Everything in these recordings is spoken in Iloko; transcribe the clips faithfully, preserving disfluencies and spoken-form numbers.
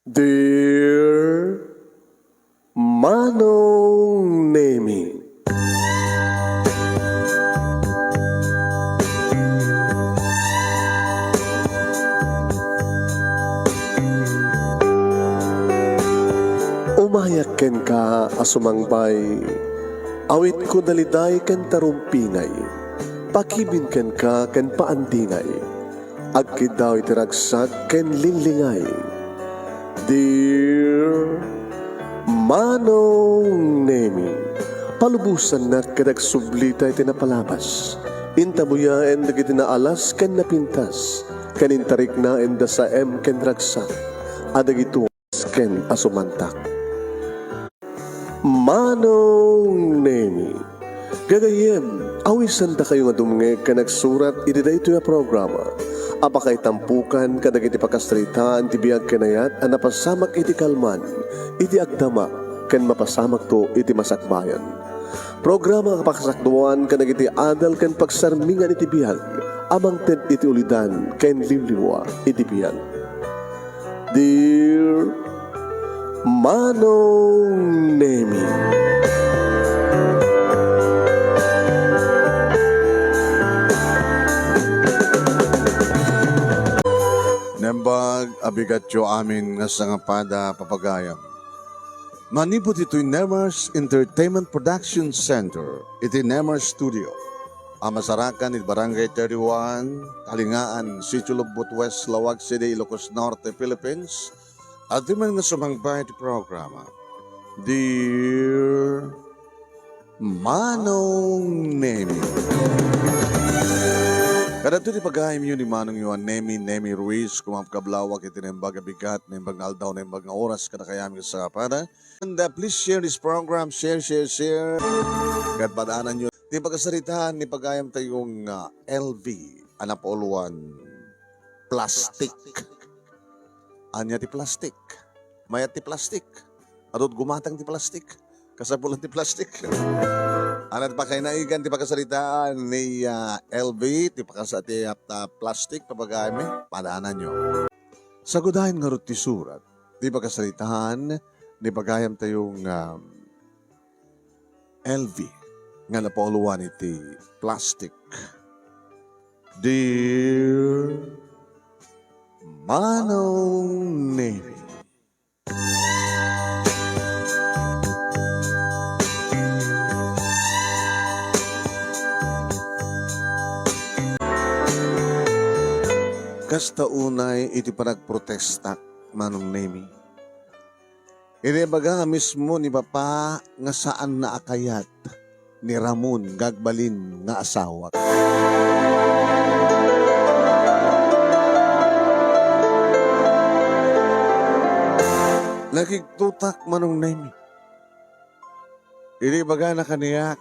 Dear Manong Nemi. Umayak kenka a sumangbay, awitko daliday ken tarumpingay, pakibin kenka ken paandingay. Agkiddaw iti ragsak ken linglingay. Dear Manong Nemi, palubosannak ket agsublita iti napalabas. Intabuyaen dagiti naalas ken napintas, ken intariknaenda saem ken ragsak. A dagitoy ken a sumantak. Manong Nemi. Gagayyem, awisandakayo nga dumngeg ken agsurat iti daytoy a programa a pakaitampokan kadagiti pakasaritaan ti biag ken ayat a napasamak iti kalman, iti agdama, ken mapasamakto iti masakbayan. Programa a pakasakduan kadagiti adal ken pagsarmingan iti biag a mangted iti ulidan ken liwliwa iti biag. Dear Manong Nemi. Naimbag a bigatyo amin nga sangapada, papagayam. Manipud itoy Nemers Entertainment Production Center, iti Nemers Studio, a masarakan iti Barangay thirty-one, Talingaan, Sitio Lugbot West, Laoag City, Ilocos Norte, Philippines, adda man nga sumangbay iti programa, Dear Manong Nemi. Kadagitoy ti pagayamyo ni Manongyo a Nemi, Nemi Ruiz, kumakablaawak iti naimbag a bigat, naimbag nga aldaw, naimbag nga oras, kadakayamin nga sangapada. And, uh, please share this program. Share, share, share. Ket padaananyo ti pakasaritaan ni pagayamtayo nga L V a napauluan plastik. Ania ti plastik? Mayat ti plastik. Adu ti gumatang ti plastik. Kasapulan ti plastik. Ania ti pakainagan ti pakasaritaan ni, ah, L V, ti pakasa-, ti, ah, plastik, papagayammi? Padaananyo. Sagudayen ngarud ti surat ti pakasaritaan ni pagayamtayo nga L V nga napauluan iti plastik. Dear Manong Nemi. Kasta unay iti panagprotestak, Manong Nemi. Iti ibaga mismo ni Papa nga saanna a kayat ni Ramon nga agbalin nga asawak. Nakigtotak, Manong Nemi. Iti ibagana kaniak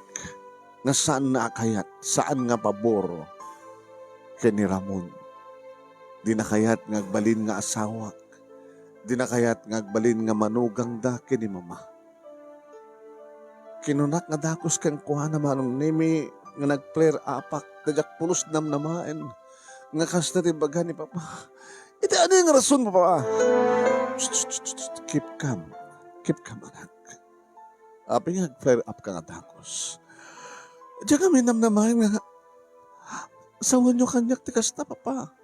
nga saanna a kayat, saan nga pabor ken ni Ramon. Dina kayat nga agbalin nga asawak. Dina kayat nga agbalin nga manugangda ken ni Mama. Kinunak nga dagus kenkuana, Manong Nemi, nga nag-flare upak, ta diak pulos namnamaen nga kasta ti ibaga ni Papa. Iti ania nga rason, Papa? Shh, shh, shh, shh, keep calm. Keep calm, anak. Apay nga nag-flare up ka nga dagus? Diak ngamin namnamaen nga sawenyo kaniak ti kasta, Papa.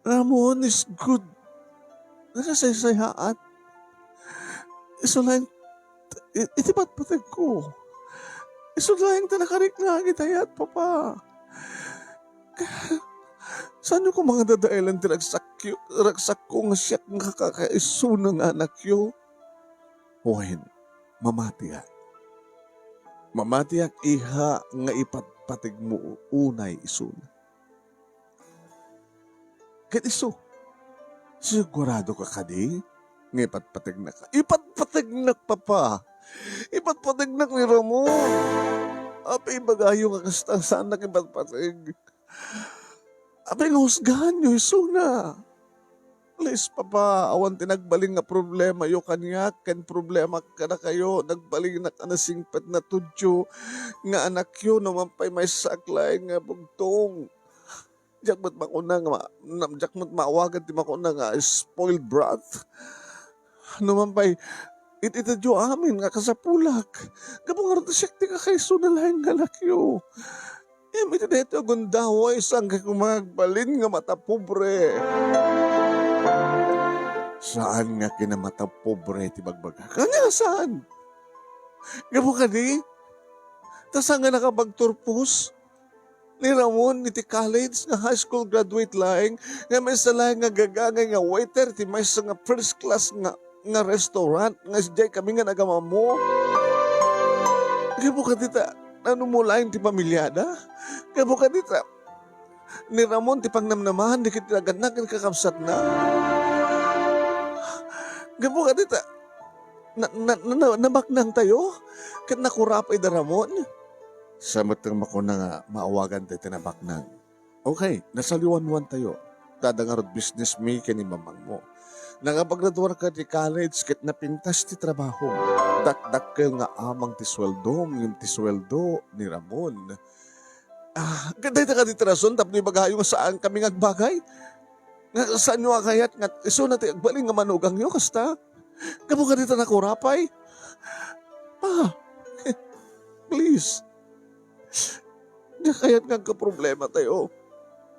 Ramon is good. Nakasaysayaat. Isu laeng, i-, iti patpategko. Isu laeng ta nakarikna iti ayat, Papa. Saanyo koma nga dadaelan ti ragsakyo, ragsakko nga siak nga kakaisuna nga anakyo? Wen, mamatiak. Mamatiak, iha, nga ipatpategmo unay isuna. Ket isu, sigurado ka kadi nga ipatpategnak? Ipatpategnak, Papa. Ipatpategnak ni Ramon. Apay ibagayo nga kasta, saannak ipatpateg? Apay nga husgaanyo isuna? Please, Papa, awan ti nagbalin nga problemayo kaniak ken problemak kadakayo. Nagbalinak a nasingpet, natudyo nga anakyo no man pay maysaak laeng nga bugtong. Diak met makuna nga ma-, na-, diak met maawagan ti makuna nga spoiled brat. No man pay, it-itedyo amin nga kasapulak. Gapu ngarud ta siak ti kakaisuna laeng nga anakyo. Ngem iti daytoy a gundaway, saan kay koma nga agbalin nga matapobre? Saan nga kinamatapobre ti bagbagak. Ania saan? Gapu kadi, ta saan nga nakapagturpos ni Ramon iti college nga high school graduate laeng, nga maysa laeng nga gagangay nga waiter ti maysa nga first class nga, nga restaurant, nga idiay kami nga nagamammo. Gapu kadi ta, nanumo laeng ti pamiliada? Gapu kadi ta, ni Ramon ti pangnamnamahan dagiti naganna ken kakabsatna? Gapu kadi ta, na, na, na, na, nabaknangtayo? Ket nakurapay da Ramon? Sa met nga makuna nga maawagan tayo ti nabaknang. Okay, nasaliwanwan tayo. Tada ngarud business mi ken ni mamangmo. Nakapagraduar ka ti college ket napintas ti trabaho. Dakdakkel nga amang ti sueldo, ngem ti sueldo ni Ramon. Ah, dayta kadi ti rason tapno ibagayo nga saan kami nga agbagay? Nga saanyo a kayat nga isuna ti agbalin nga manugangyo kasta? Gapu kadi ta nakurapay? Pa, please. Diak kayat nga agkaproblema tayo.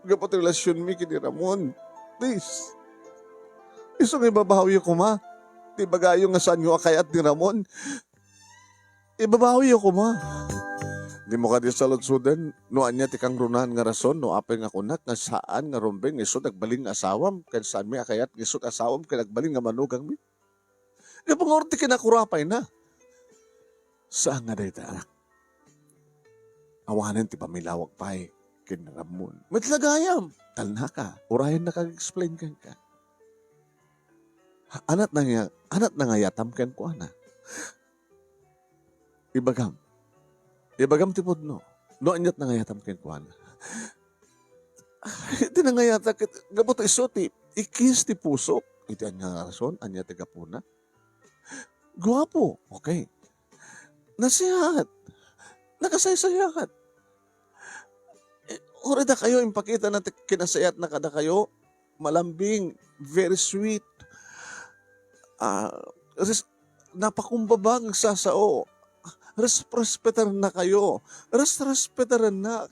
Gapu ti relasionmi ken ni Ramon. Please. Isu nga ibabawiyo koma ti ibagayo nga saanyo a kayat ni Ramon. Ibabawiyo koma. Dimo kadi saludsoden no ania ti kangrunaan nga rason no apay nga kunak nga saan nga rumbeng nga isu ti agbalin nga asawam ken saanmi a kayat nga isu ti asawam ken agbalin nga manugangmi? Gapu ngarud ti kinakurapayna. Saan nga dayta, anak. Awanen ti pamilawag pay ken ni Ramon. Met la gayam, talnaka, urayen nakag-explain kenka. Anat na nga, anat na nga yatam kenkuana. Ibagam. Ibagam ti pudno. No, aniat na nga yatam kenkuana. Iti nangayatak ket gapu ta isu ti ikis ti pusok. Iti ania nga rason, ania ti gapuna? Guapo. Okay. Nasihat. Nakasaysayat. Eh, uray dakayo, impakita na ti kinasayatna kadakayo. Malambing. Very sweet. Ah, res-, napakumbaba nga agsasao. Res-, respetarennakayo. Res-, respetarennak.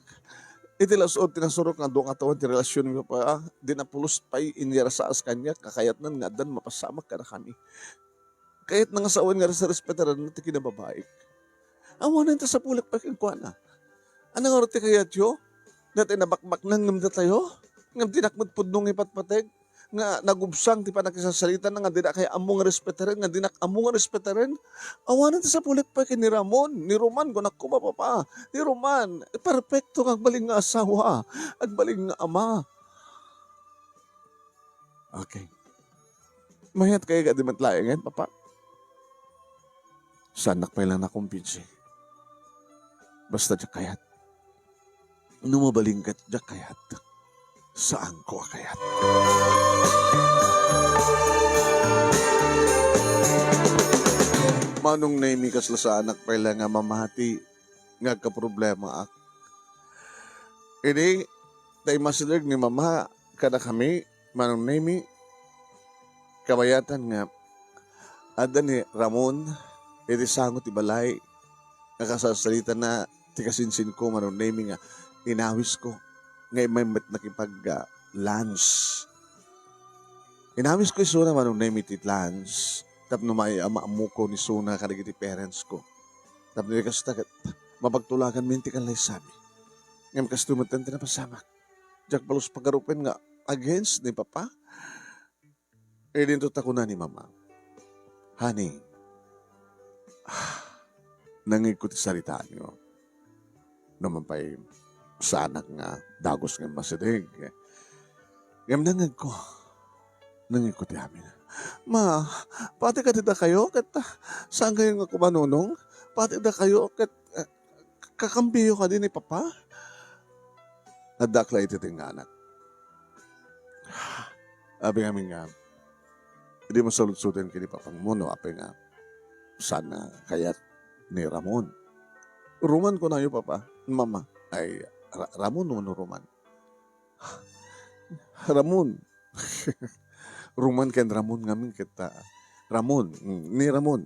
Iti las-, ti nasurok nga dua nga tawen ti relasionmi, Papa, di napulos pay inyarasaas kaniak, kakayatnan nga addan mapasamak kadakami. Kayatna nga sawen nga res-, respetarenna ti kinababaik. Awanen ta sapulek pay kenkuana. Ania ngarud ti kayatyo? Dayta nabakbaknang ngem datayo? Ngem dinak met pudno nga ipatpateg nga nagubsang ti pannakisasalitana nga dinak kay ammo nga respetaren, nga dinak ammo nga respetaren? Awanen ti sapulek pay ken ni Ramon, ni Roman, kunak koma, Papa. Ni Roman, perpekto nga agbalin nga asawa, agbalin nga ama. Okay. Mayat kay kadi met laengen, Papa? Saannak pay la nakumbinsi. Basta diak kayat. No mabalin ket diak kayat. Saanko a kayat. Manong Nemi, kasla saanak pay la nga mamati nga agkaproblemaak. Idi, ta immasideg ni Mama kadakami, Manong Nemi, kabayatan nga adda ni Ramon iti sango ti balay, nga kasasalitana ti kasinsinko, Manong Nemi, nga inawisko, nga immay met nakipag, ah, lunch. Inawisko isuna, Manong Nemi, ti lunch tapno maiam-ammokon isuna kadagiti parents ko. Tapno di kasta ket mapagtulaganmi ti kallaysami. Ngem kastoy met ti napasamak. Diak balos pagarupen nga against ni Papa. Idinto ta kuna ni Mama, "Honey, nangngegko ti saritaanyo. No man pay saanak nga dagus nga immasideg. Ngem nangngegko, nangngegko ti amin." "Ma, pati kadi dakayo ket, ah, saankayo nga kumanunong? Pati dakayo ket, ah, kakambiyo kadi ni Papa?" Addaak la iti tengnganak. Apay ngamin nga, idi masaludsodem ken ni Papangmo no apay nga saan nga kayat ni Ramon. "Roman kunayo, Papa, Mama." "Ay, Ra-, Ramon wenno Roman?" Ramon. Ruman ken Ramon ngamin ket, ah, Ramon, mm, ni Ramon.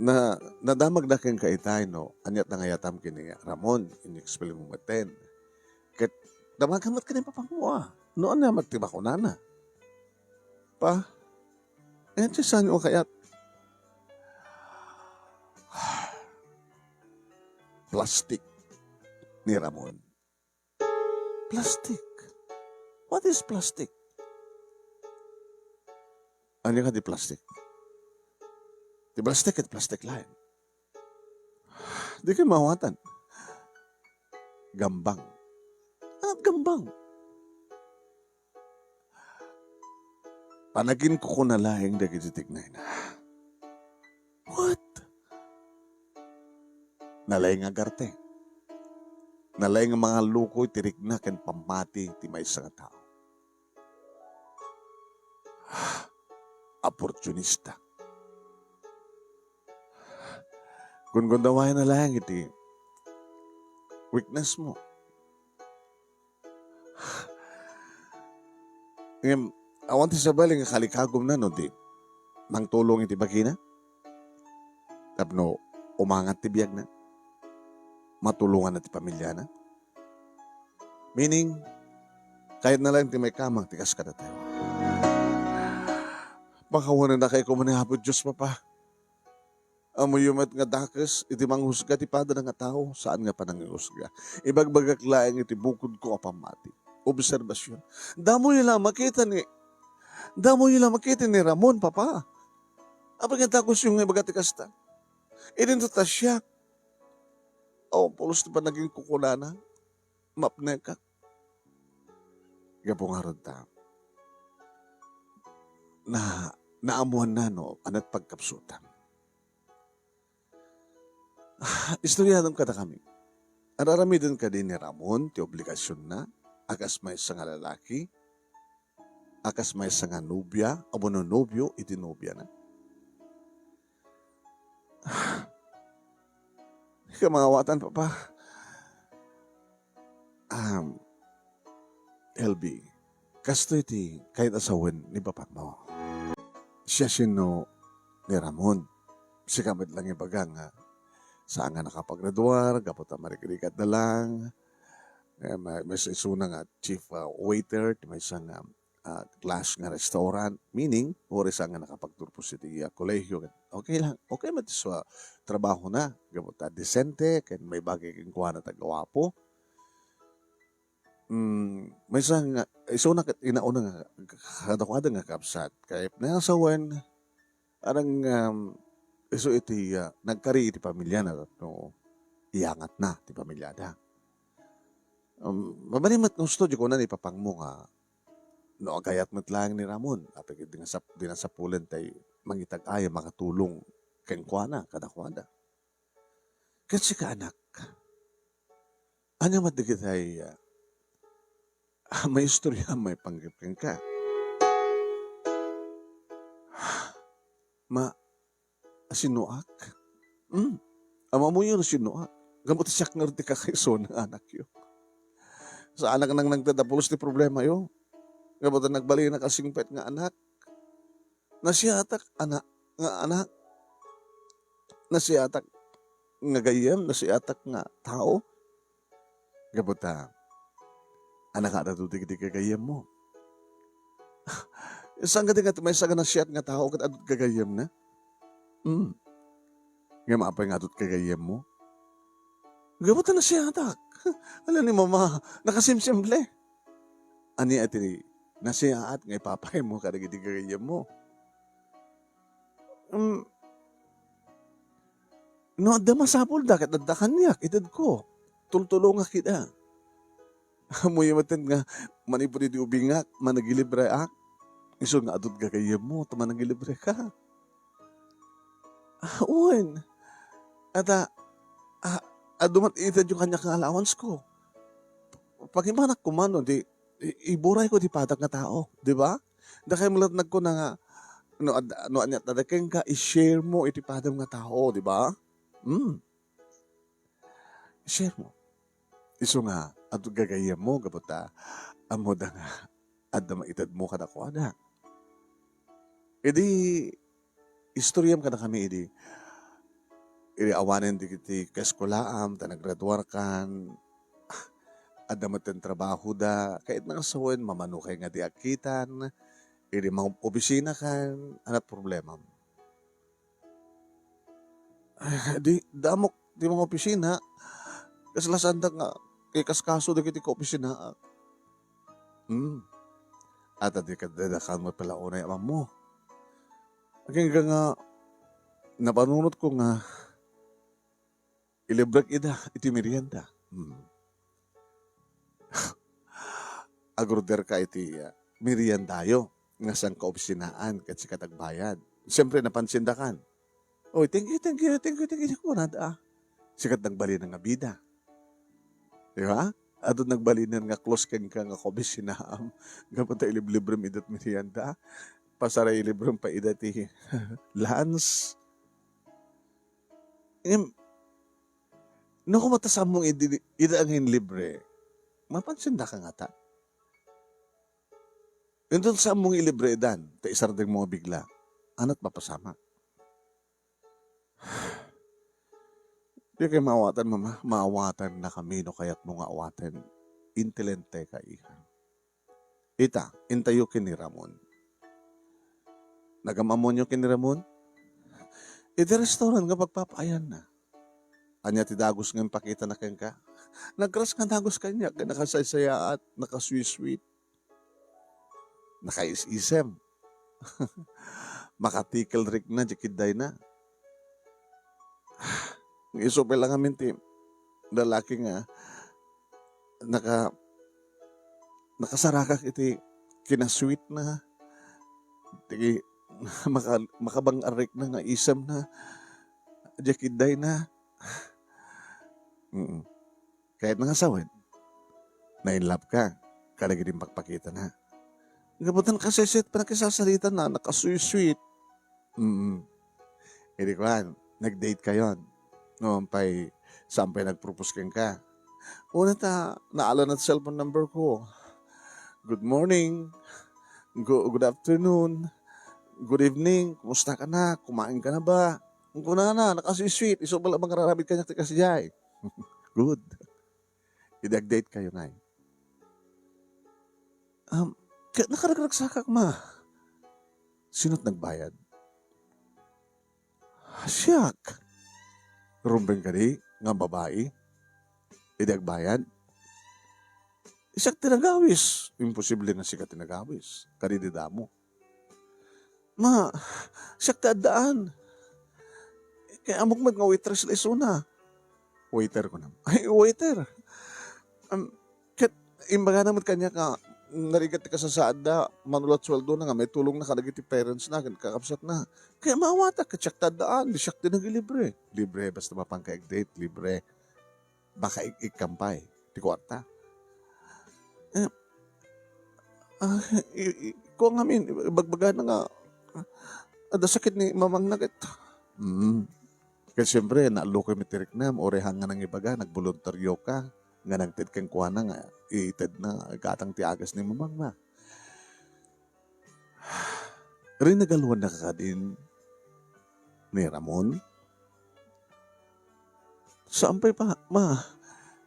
Na, nadamagda kenka itay no ania ti nangayatam ken ni Ramon, in-explain mo metten. Ket damagam met ken ni papangmo, ah, no ania met ti makunana. Pa, ania ti saan nga kayat? Plastik ni Ramon. Plastik? What is plastic? Ania kadi plastik? Ti plastik ket plastik laeng. Dikay maawatan. Gambang. Ania ti gambang? Panaginkukuna laeng dagiti tignayna. What? Nalaing nga agarte. Nalaing nga mangallukoy ti rikna ken pammati ti maysa nga tao. Oportunista. Gunggunnawaenna laeng iti weakness mo. Ngem, awan ti sabali nga kalikagumna no di mangtulong iti bagina tapno umangat ti biagna, matulonganna ti pamiliana. Meaning, kayatna laeng ti maikamang ti kas kadatayo. Pakawanennakay koma ni Apo Dios, Papa. Ammoyo met nga dakes iti manghusga ti padana nga tao, saan nga pananghusga. Ibagbagak laeng iti bukodko a pammati. Obserbasion. Damoy la makita ni, damoy la makita ni Ramon, Papa. Apay nga dakesyo nga ibaga ti kasta? Idinto ta siak. Awan pulos ti panaginkukunana. Mapnekak. Gapu ngarud ta, na, naammoanna no ania ti pagkapsutam. Istoryaem kadakami. Ar-aramiden kadi ni Ramon ti obligasionna a kas maysa nga lalaki, a kas maysa nga nobia, a wenno nobio iti nobiana. Dika maawatan, Papa. Um, L B, kastoy ti kayat a sawen ni papamo. Siasino ni Ramon? Sika met lang ibaga nga saan nga nakapagraduar, gapu ta marikrikat na lang. Eh, may, may isuna nga chief, ah, waiter, ti maysa nga, ah, class nga restaurant. Meaning, uray saan nga nakapagturpos iti, ah, kolehiyo. Okay lang. Okay met isu a trabahona. Gapu ta disente, ken may bagay kenkuana ta guapo. Mm, maysa nga, isuna ket inauna nga kadakuada nga kabsat. Kay nasawen, arang, um, isu iti, ah, nagkari iti pamiliana tapno iangatna ti pamiliada. Um, mabalin met nga husto, di kuna ni papangmo nga no agayat met laeng ni Ramon, apay ket di nga sap-, di nasapulen tay mangitag-ayam makatulong kenkuana, kadakuada. Ket sika, anak, ania met dagitay, ah, maistorya, maipanggep kenka? Ma, asinoak? Hmm. Ammoyo no sinoak. Gapu ta siak ngarud ti kakaisuna nga anakyo. Saanak nang nagdadapulos ti problemayo. Gapu ta nagbalinak a singpet nga anak. Nasiatak, anak, nga anak. Nasiatak nga gayyem, nasiatak nga tao. Gapu ta, anak, adda dagiti gagayyemmo. Saan kadi nga maysa nga nasiat nga tao ket adda gagayyemna? Hmm. Ngem apay nga adda gagayyemmo? Gapu ta nasiatak. Ala ni mama, nakasimsimple. Ania ti nasiaat nga ipapaaymo kadagiti gagayyemmo? Hmm. No adda masapulda ket adda kaniak, itedko. Tultulongak ida. Ammoyo met nga manipud idi ubingak, managilibreak. Isu nga adda gagayyemmo, ta managilibreka. Ah, wen. Ata, ah, adda met itedyo kaniak nga allowance ko. Pagimanak koma no, di, i-, iburayko ti padak nga tao, di ba? Dakay met nagkuna nga, no, ad-, no, ania, adda kenka, i-share mo iti padam nga tao, di ba? Hmm. I-share mo. Isu nga, Adu gagayyemmo gapu ta ammoda nga adda maitedmo kadakuada. Idi istoryaem kadakami idi, idi awanen dagiti kaeskulaam ta naggraduarkan, adda met ti trabahoda, kayatna nga sawen, mamanokay nga di agkitan, idi mangobisinakan, ania ti problemam? Ay, di, damok ti mangopisina. Kasla saandak nga ikaskaso dagiti kaopisinaak. Hmm. Ata di kadadakan met pala unay amammo. Agingga nga napanunotko nga ilibrek ida iti merienda. Hmm. Agorderka iti, ah, meriendayo nga saan kaopisinaan ket sika ti agbayad. Siyempre, napansindakan. "Oy, thank you, thank you, thank you, thank you," kunada. Sika ti nagbalin nga bida. Di ba? Adu nagbalin nga close kenka nga kaopisinaam. Gapu ta iliblibrem ida ti merienda. Pasar a ilibrem pa ida ti lunch. Ngem, no, koma ta saanmo nga idi-, ida nga inlibre, mapansindaka ngata? Inton saanmo nga ilibre idan, ta isardengmo nga bigla, ania ti mapasamak? Dikay maawatan, mama. Maawatannakami no kayatmo nga awaten. Intelenteka, iha. Ita, intayo ken ni Ramon. Nagam-ammoenyo ken ni Ramon? Iti restaurant nga pagpapaayanna. Ania ti dagus nga impakitana kenka? Nagras nga dagus kaniak ket nakasaysayaat, nakasweet-sweet. Nakaisisem. Makatikelrikna diay kiddayna. Isu pay la ngamin ti lalaki nga naka-, nakasarakak iti kinasweetna, ti maka-, makabang-arikna nga isemna diay kiddayna. Mm. Kayatna nga sawen, na-in love ka kadagiti impakpakitana. Gapu ta nakasweet-sweet pay ti panakisasaritana, nakasweet-sweet. Mm. Idi kuan, nag-date kayon. No, pay, saan pay nag-propose kenka? Una ta, naala na ti cellphone number ko. "Good morning. Go-, good afternoon. Good evening. Kumusta ka na? Kumain ka na ba?" Kunana, nakasweet-sweet. Isu pay la mangraramid kaniak ti kasdiay. Good. Idi ag-date kayo, ngay. Um, ka-, nakaragragsakak, ma. Sino't nagbayad? Siak. Rumbeng kadi nga babai? Idi agbayad? Siak ti nagawis. Imposible nga sika ti nagawis. Kadi di damo. Ma, siak ti addaan. Kay ammok met nga waitress la isuna. Waiter, kunam. Ay, waiter. Um, ket imbagana met kaniak nga narigat ti kasasaadda, mano la ti sueldona nga maitulongna kadagiti parents na ken kakabsatna. Kay maawatak ket siak ti addaan, di siak ti nagilibre. Libre, basta mapan ka ag-date, libre. Baka ik-, ikkan pay ti kuarta. Eh, ah, i-, i-, kuan ngamin, ibagbagana nga, ah, adda sakit ni mamangna ket. Mm. Ket siyempre, naallokoy met ti riknam, uray haan nga nangibaga, nagboluntaryo ka, nga nangted kenkuana nga itedna gatang ti agas ni mamangna. Rinagaluannaka kadin ni Ramon? Saan pay pa, ma.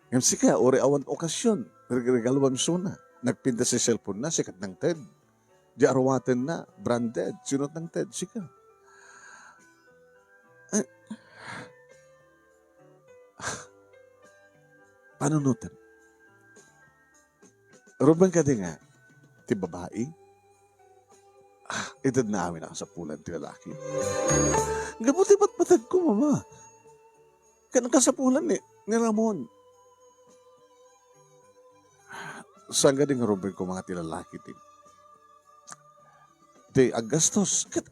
Ngem sika, uray awan okasyon, re-, regaluam isuna. Nagpintas ti cellphone na, sika ti nangted. Di aruaten na, branded. Sino ti nangted? Sika. Eh, panunoten. Rumbeng kadi nga, ti babai, ah, itedna amin a kasapulan ti lalaki. Gapu ti patpateg ko, mama. Ken kasapulan ni, ni Ramon. Saan kadi nga rumbeng ko nga ti lalaki ti, ti aggastos? Ket,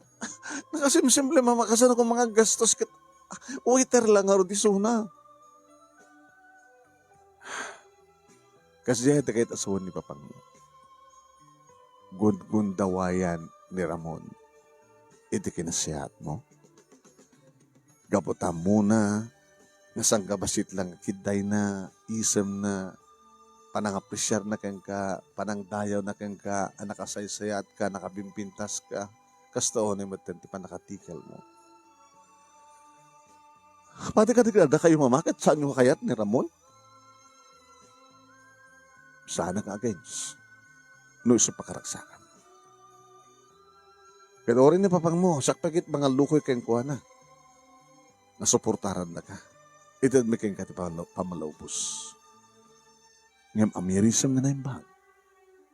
nakasimsimple, mama, kasano ko mangaggastos ket, ah, waiter la ngarud isuna. Kasdiay ti kayat a sawen ni Papanglo. Gungundawayan ni Ramon iti kinasiatmo. Gapu ta ammona nga sangkabassit lang kiddayna, isemna, panangapresiarna kenka, panangdayawna kenka, a nakasaysayaatka, nakabimbintaska, kasta unay metten ti pannakatikelmo. Pati kadi kadakayo, Mama, ket saanyo kayat ni Ramon? Saanak nga against no isu pakaragsakan. Ket uray ni papangmo, siak pay ket mangallukoy kenkuana nga suportarannaka. Itedmi kenka ti pamala-, pamalaubos. Ngem amirisem nga naimbag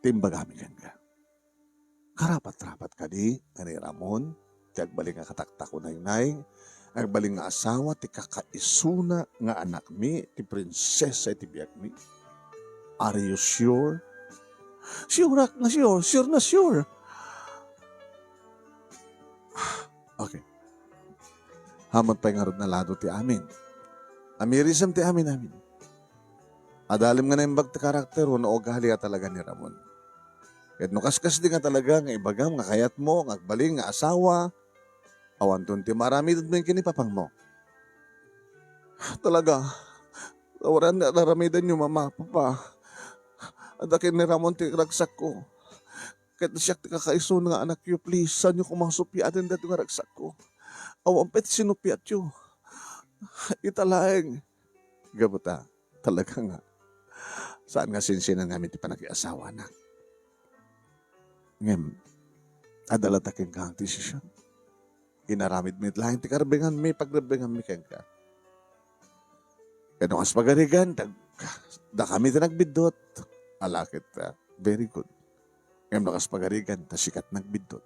ti imbagami kenka. Karapat-rapat kadi nga ni Ramon ti agbalin nga kataktakunaynay, agbalin nga asawa ti kakaisuna nga anakmi, ti prinsesa iti biagmi? Are you sure? Sure ak nga sure, sure na sure. Okay. Ammom pay ngarud a lado ti amin. Amirisem ti amin-amin. Adalem nga naimbag ti karakter wenno ugali a talaga ni Ramon. Ket no kaskasdi nga talaga nga ibagam nga kayatmo nga agbalin nga asawa, awanton ti maaramidem ken ni papangmo. Talaga, awan ti aramidenyo, Mama, Papa. Adda ken ni Ramon ti ragsakko. Ket siak ti kakaisuna nga anakyo, please, saanyo koma supiaten daytoy nga ragsakko. Awan pay ti sinupiatyo. Ita laeng. Gapu ta, talaga nga, saan nga sinsinan ngamin ti panakiasawana. Ngem, adda latta kenka nga desisyon. Inaramidmi laeng ti karebbenganmi, pagrebbenganmi kenka. Ket no kas pagarigan, ta, dakami ti nagbiddut. Ala ket, ah, very good. Ngem no kas pagarigan, ta siak ti nagbiddut.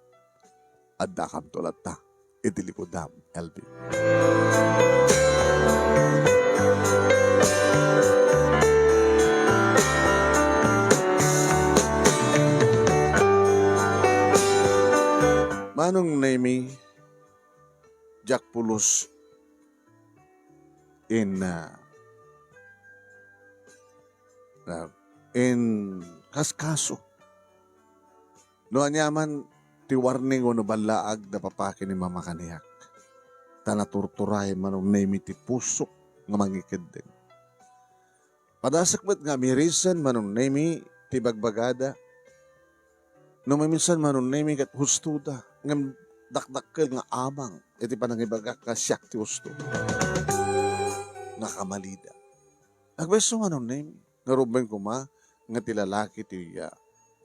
Addakamto latta iti likudam, L B. Manong Nemy, diak pulos in, ah, ah, in kaskaso. No aniaman ti warning wenno ballaag da papa ken ni mama kaniak, ta naturturay Manong Nemy ti pusok nga mangikeddeng. Padasek met nga amirisen Manong Nemy ti bagbagada. No maminsan Manong Nemy ket hustoda, ngem dakdakkel nga amang iti panangibagak nga siak ti husto. Nakamalida. Agbeso Manong Nemy, nga rumbeng koma nga ti lalaki ti, ah,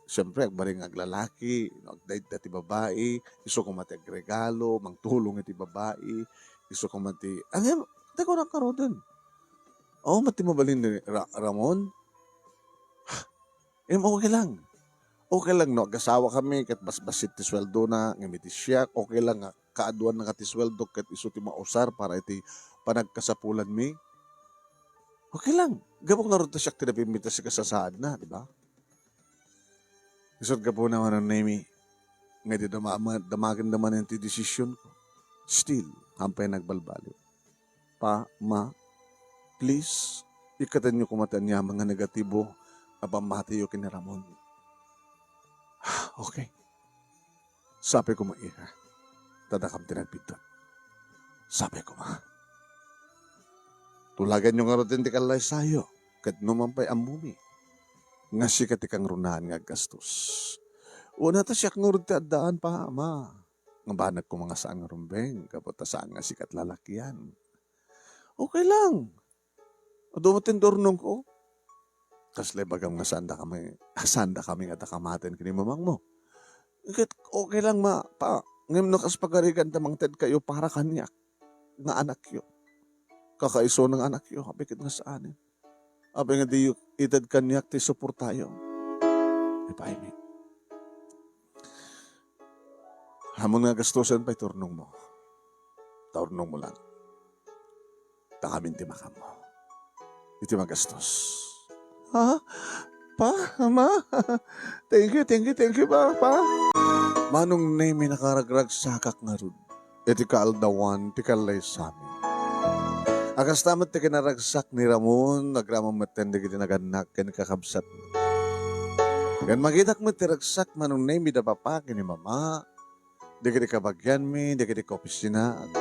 siempre, agbalin nga aglalaki, no, agdaydda ti babai, isu koma ti agregalo, mangtulong iti babai, isu koma ti, ano, ti kunak ngaruden. Oo, mati mabalin ni Ra-, Ramon. Em, okay lang. Okay lang no agasawa kami ket basbassit ti sueldona, ngem iti siak, okay lang nga kaaduanna nga ti sueldo ket isu ti mausar para iti panagkasapulanmi. Okay lang. Gapu ngarud ta siak ti napimbintas iti kasasaadna, di ba? Isut' gapuna, Manong Nemy, nga idi dama-, damagenda manen ti desisionko, still, hampay nagbalbaliw. Pa, ma, please, ikkatenyo koma ti aniaman nga negatibo a pammatiyo ken ni Ramon. Okay. Sapay koma, iha. Ta dakam ti nagbiddut. Sapay koma. Tulaganyo ngarud ti kallaysayo, ket numan pay ammomi nga sika ti kangrunaan nga aggastos. Una ta siak ngarud ti addaan, pa, ma. Nga banag koma nga saan nga rumbeng, gapu ta saan nga sika ti lalakian. Okay lang. Adu met ti urnongko. Kasla ibagam nga saandakami, saandakami nga adda kamaten ken ni mamangmo. Ket okay lang, ma, pa, ngem no kas pagarigan ta mangted kayo para kaniak nga anakyo. Kakaisuna nga anakyo, apay ket nga saanen. Apay nga diyo ited kaniak ti suportayo. Ipaaymi. Ammon nga gastosen pay ti urnongmo. Ta urnongmo lang. Ta amin ti makammo. Iti magastos. Ha? Pa? Ama? Thank you, thank you, thank you, pa, pa. Manong Nemy, nakaragragsakak ngarud iti kaaldawan ti kallaysami. A kasta met ti kinaragsak ni Ramon, agraman metten dagiti nagannak ken kakabsat. Ken makitak met ti ragsak, Manong Nemy, da papa ken ni mama, dagiti kabagianmi, dagiti kaopisinaak.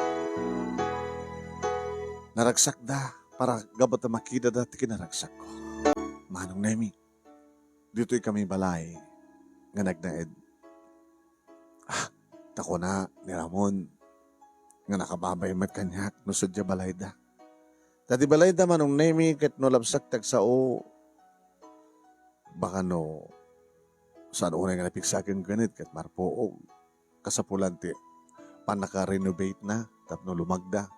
Naragsakda para gapu ta makidada ti kinaragsakko. Manong Nemi, ditoy kami balay nga nagnaed. Ah, ta kuna ni Ramon nga nakababay met kaniak no sadiay balayda. Ta ti balayda, Manong Nemi, ket no labsak ti agsao, baka no saan unay nga napigsa kenkuana ket marpuog. Kasapulan ti pannaka-renovate na tapno lumagda,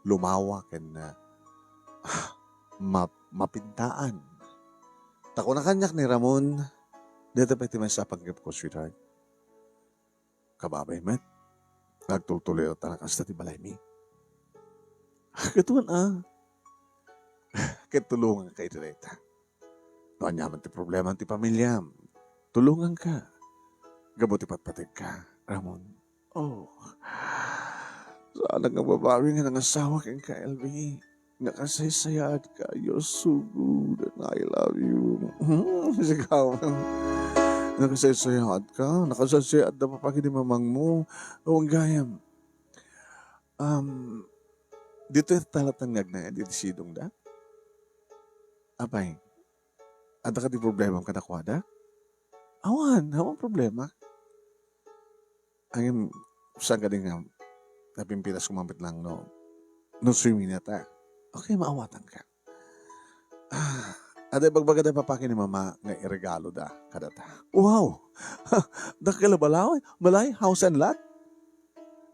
lumawa ken, ah, ma-, mapintaan. Ta kuna kaniak ni Ramon, dayta pay ti maysa a panggepko, sweetheart. Kababay met, agtultuloy ta nakasta ti balaymi. Ket wen a, ket tulonganka iti dayta. No aniaman ti problema ti pamiliam, tulonganka. Gapu ti patpategka, Ramon. Oh, saanak nga agbabawi nga nangasawa kenka, L B. Nakasaysayaat ka. You're so good and I love you. Sigawan. Nakasaysayaat ka. Nakasaysayaat da papaki ni mamangmo. Awan gayam. Um, ditoy talatan nga agnaed iti sidongda? Apay, adda kadi problema kadakuada? Awan, awan problema. Ngem, saan kadi nga napimpitas ko met lang no, no swimming na ta? Okay, maawatanka. Ah, adda ibagbagada papaki ni Mama nga iregaloda kadata. Wow! Dakkel a balay, balay, house and lot?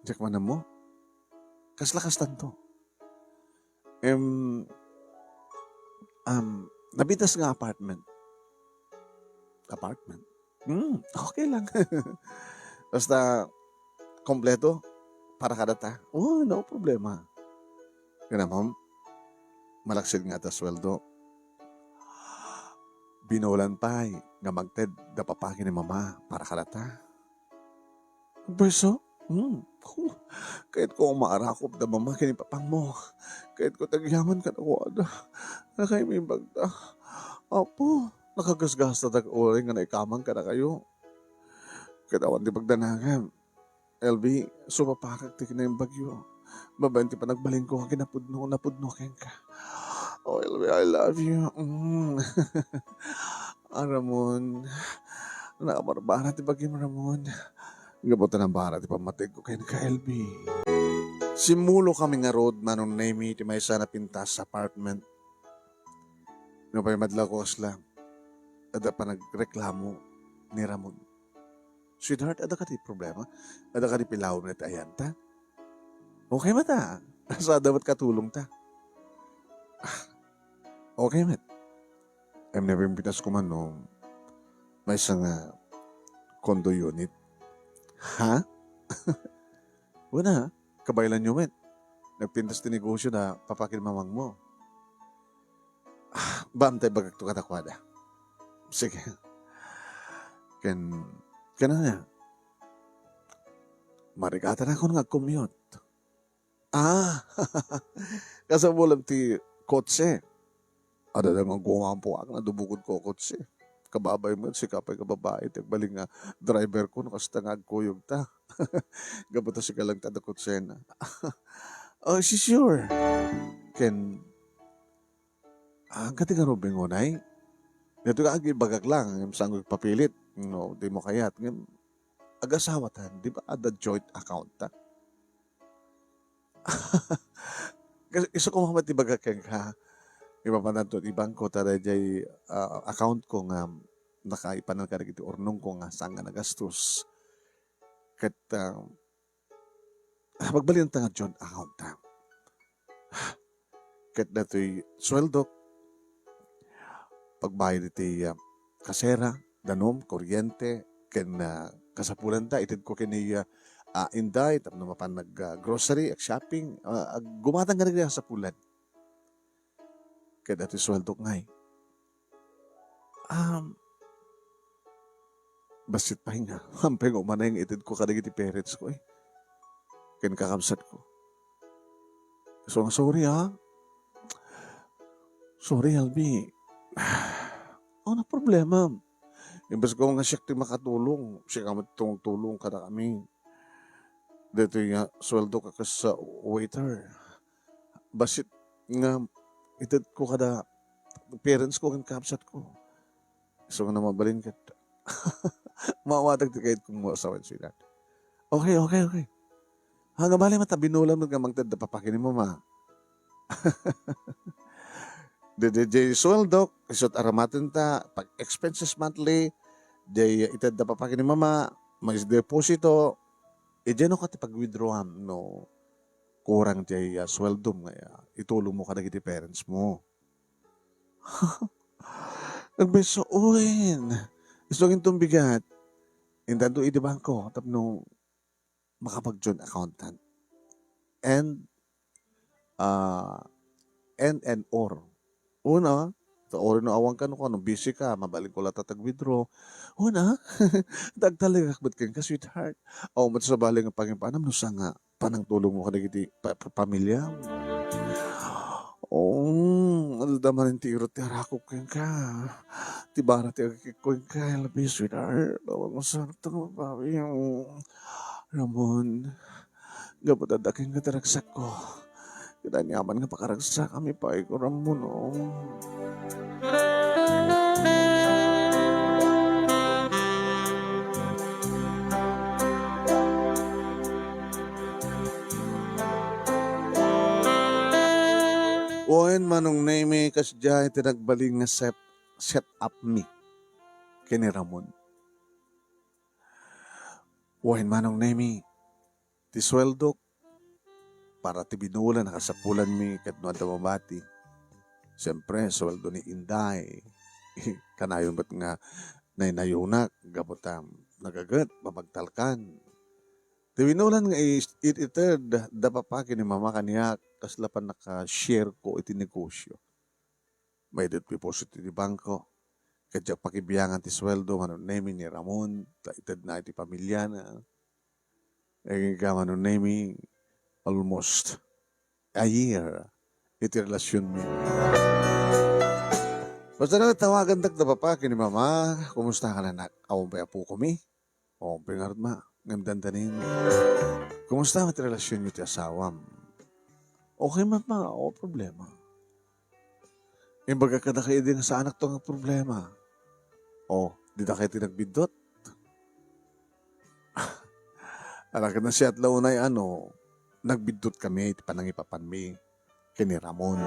Diak man ammo. Kasla kastanto. Em, um, napintas nga apartment. Apartment? Hmm, okay lang. Basta, kompleto para kadata. Oh, no problema. Ngem, ma'am, malaksid nga adda sueldo. Binolan pay nga magted da papaki ni Mama para kadata. Agpayso? Hmm. Huh. Kayatko nga maarakop da Mama ken ni Papangmo. Kayatko ti agyaman kadakuada. Nakaimbag ta. Apo, nakagasgastadak uray nga naikaman kadakayo. Ket awan ti pagdanagam. L B, sumapakak ti kinaimbagyo. Babaen ti panagbalinko nga kinapudno, napudno kenka. Oh, L B, I love you. Mm. Ah, Ramon, nakabarbara ti bagim, Ramon. Gapu ta nabara ti pammategko kenka, L B. Simmulo kami ngarud, Manong Nemi, ti maysa a napintas apartment. Nupay madlawko kasla, adda panagreklamo ni Ramon. Sweetheart, adda kadi problema? Adda kadi pilaw met ayanta? Okay met a. Saan met katulongta? Ah, okay met. Em, napimpitas ko man no maysa nga condo unit. Ha? Wen a, kabaelanyo met. Nagpintas ti negosio da papaki ni mamangmo. Ah, bamtay bagakto kadakuada. Sige. Ken, ken ania? Marigatanak nga agcommute. Ah, kasapulam ti kotse. Adda nga gumapo ak nga dubukod ko kotse. Kababay met, sika pay nga babai ti agbalin nga driver ko no kasta nga agkuyogta. Gapu ta sika lang ti adda kotsena. Oh, si sure. Ken, ah, kadi nga Robin ngunay? Dito ka agibagak lang, ngem saan ko ipapilit. No, di mo kayat. Ngem, agasawatan, di ba adda joint account ta? Kas-, isu ko met ibaga kenka, ipapananto ti bangko, ta daydiay, ah, account ko nga nakaipanan kadagiti urnong ko nga saan nga nagastos. Ket, ah, pagbalin ta nga joint account ta. Ket datoy sueldok, pagbayad iti, ah, kasera, danum, kuryente, ken, ah, kasapulanta, itedko ken ni, ah, ah, inday tapno mapan nag, ah, grocery, ag-shopping, ah, ag-, gumatang kadagiti kasapulan. Ket datoy sueldok ngay. Um, bassit pay nga, hampay nga umanay nga itedko kadagiti parents ko, eh. Ken kakabsat ko. So, sorry, ha? Sorry, Albi. Ano problema? Imbes ko nga siak ti makatulong, siak nga tumulong kadakami. Daytoy nga sueldo ka kas, ah, waiter. Bassit nga itedko kada parents ko ken kabsat ko. Isu nga mabalin ket maawatak ti kayatko nga asawa, sweetheart. Okay, okay, okay. Haan nga bale, mata binulan met nga mangted da papa ken ni mama. Di, di, di sueldok, isut' aramatenta, pag expenses monthly, di ited da papa ken ni mama, mais deposito, idiay no ka ti pag-withdrawam no kurang ti, ah, sueldom nga, ah, itulong mo kadagiti parents mo. Nagbeso, uy, isu nga inton bigat. Intanto idi bangko, tapno makapag-joint accountant. And, ah, and, and or. Una, ta or no awan ka, no, kung ano, busy ka, mabalin ko latta tag-withdraw. Una, agtalek met kenka, sweetheart. O, mat sa bali nga pangipaanam, no, sa nga, panangtulong mo kadagiti pa-, pa-, pamilya. Oh, adda manen ti irut ti arakop kenka. Ti bara ti agikko kenka, I love you, sweetheart. Awan mo sa, Ramon. Gapu ta adda kenka ti ragsakko. Ket aniaman nga pakaragsak, ami pay ko, Ramon, oh. Wen, Manong Nemy, kasdiay ti nagbalin nga set, set up mi ken ni Ramon. Wen, Manong Nemy, ti sueldok para ti binulan a kasapulanmi ket no adda mabati. Siempre, sueldo ni Inday. Kanayon met nga naynayonak gapu ta nagaget, mapagtalkan. Ti binulan nga is-, it-, ited da papa ken ni mama kaniak, kasla pannaka-share ko iti negosyo. Mayat deposit iti bangko. Ket diak pakibiangan ti sueldo, Manong Nemy, ni Ramon, ta itedna iti pamilyana. Agingga, Manong Nemy, almost a year iti relasionmi. Basta na, tawagandak da papa ken ni mama, kumusta ka, anak? Awan pay apokomi? O, pingarud, ma, ngem dandanin. Kumusta met ti relasionyo ti asawam? Okay met, ma, awan problema. Imbagak kadakayo idi nga saanakto nga problema. O, dida kayo ti nagbiddut? Ala ket nasiat la unay, ano, nagbiddut kami ti panangipapanmi ken ni Ramon.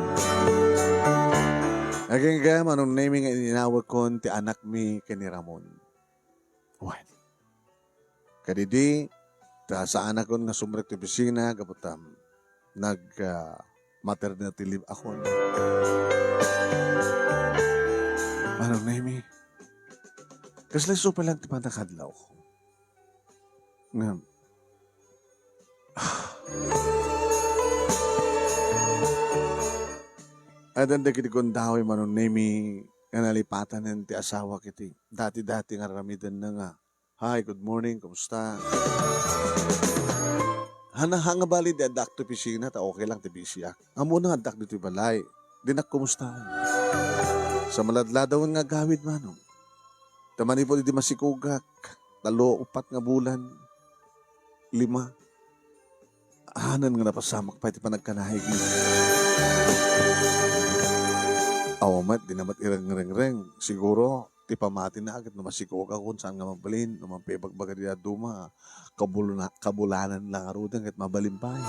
Agingga, Manong Nemy, nga ininawekon ti anakmi ken ni Ramon. Wen. Kadidi, ta saanakon nga sumrek ti opisina, gapu ta nag, ah, maternity leave akon. Manong Nemy, kasla isu pay laeng ti pannakadlawko. Ngem, addan dagiti gundaway, Manong Nemy, nga nalipatanen ti asawak iti dati-dati nga aramidenna nga, "Hi, good morning, kumusta?" Haan, haan nga bali, di addaak ti opisina, ta okay lang ti bisiak. Ammona nga addaak ditoy balay. Dinak kumustaen. Sa maladladawen nga agawid, Manong. Ta manipud idi masikogak, talo, upat nga bulan, lima, haanen nga napasamak pay ti panagkanahig. Awan met, dina met irengrengreng. Siguro, ti pamatina ket no masikogak, kun saan nga mabalin, no mangpaibagbaga dayta duma, kabulna-, kabulanan la ngaruden ket mabalin pay.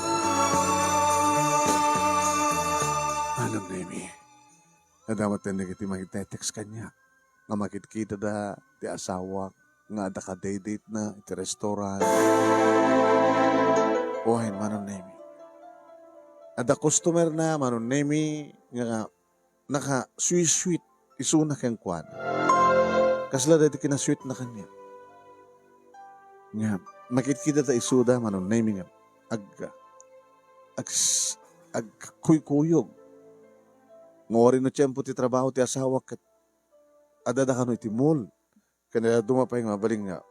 Manong Nemy, adda met dagiti mangitetext kaniak nga makitkitada ti asawak nga adda kadate-datena iti restaurant. Wen, Manong Nemy. Adda customer-na, Manong Nemy, nga naka-sweet-sweet isuna kenkuana. Kasla daydi kinasweet-na kaniak. Nga, makitkitada isuda, Manong Nemy, nga ag-, ags-, agkuykuyog. Nga uray no tiempo ti trabaho ti asawa ket adda da kano iti mall. Ken adda duma pay nga mabalin nga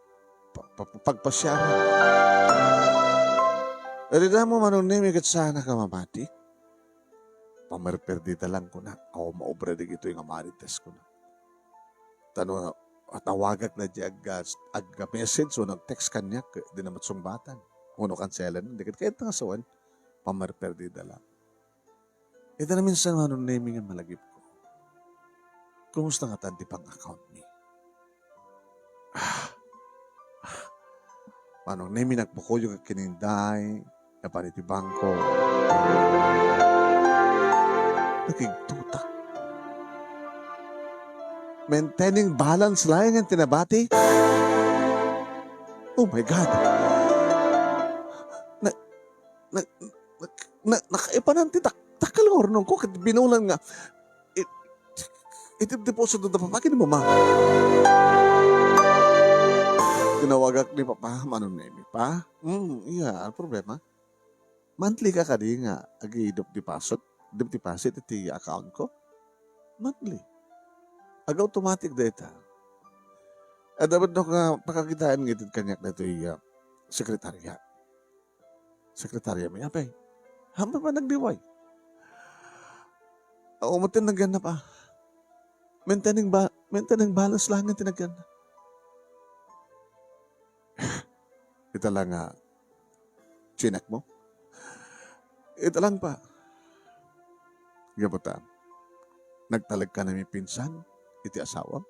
pa-, pa-, pagpasiaran. Iti dayta, Manong Nemy, ket saanak a mamati. Pamerperdida lang, kuna. Awan maobra dagitoy nga marites, kuna. Ta no tawagak na di agga-, agga-message wenno ag-text kaniak, dina met sungbatan. Wenno kanselan, di ket kayat nga sawen, pamerperdida lang. Ita naminsan, Manong Nemy, nga malagipko. Kumusta ngatan ti bank account mi? Ah. Ah. Manong Nemi, nagbukoyok ket kininday, napan iti bangko. Nakigtutak. Maintaining balance laeng ti nabati. Oh my God. Na, na, na, na, nakaipanan ti dak-, dakkel nga urnongko ket binulan nga, it-, iti deposito da papa ken ni mama. Tinawagak ni papa, Manong Nemi, "Pa, mm, iya, ano problema? Monthly ka kadi nga agi-deposit, deposit iti account ko?" Monthly. Ag-automatic dayta. Adda met no nga pakakitaan nga itid kaniak daytoy, ah, sekretarya. Sekretarya mi, apay. Haanmi pa nagdiway. Awan met ti nagyanna, Pa. Maintaining ba-, maintaining balance laeng ti nagyanna. Ita la nga chinek mo? Ita lang, Pa. Gapu ta, nagtalek ka na mi pinsan iti asawam?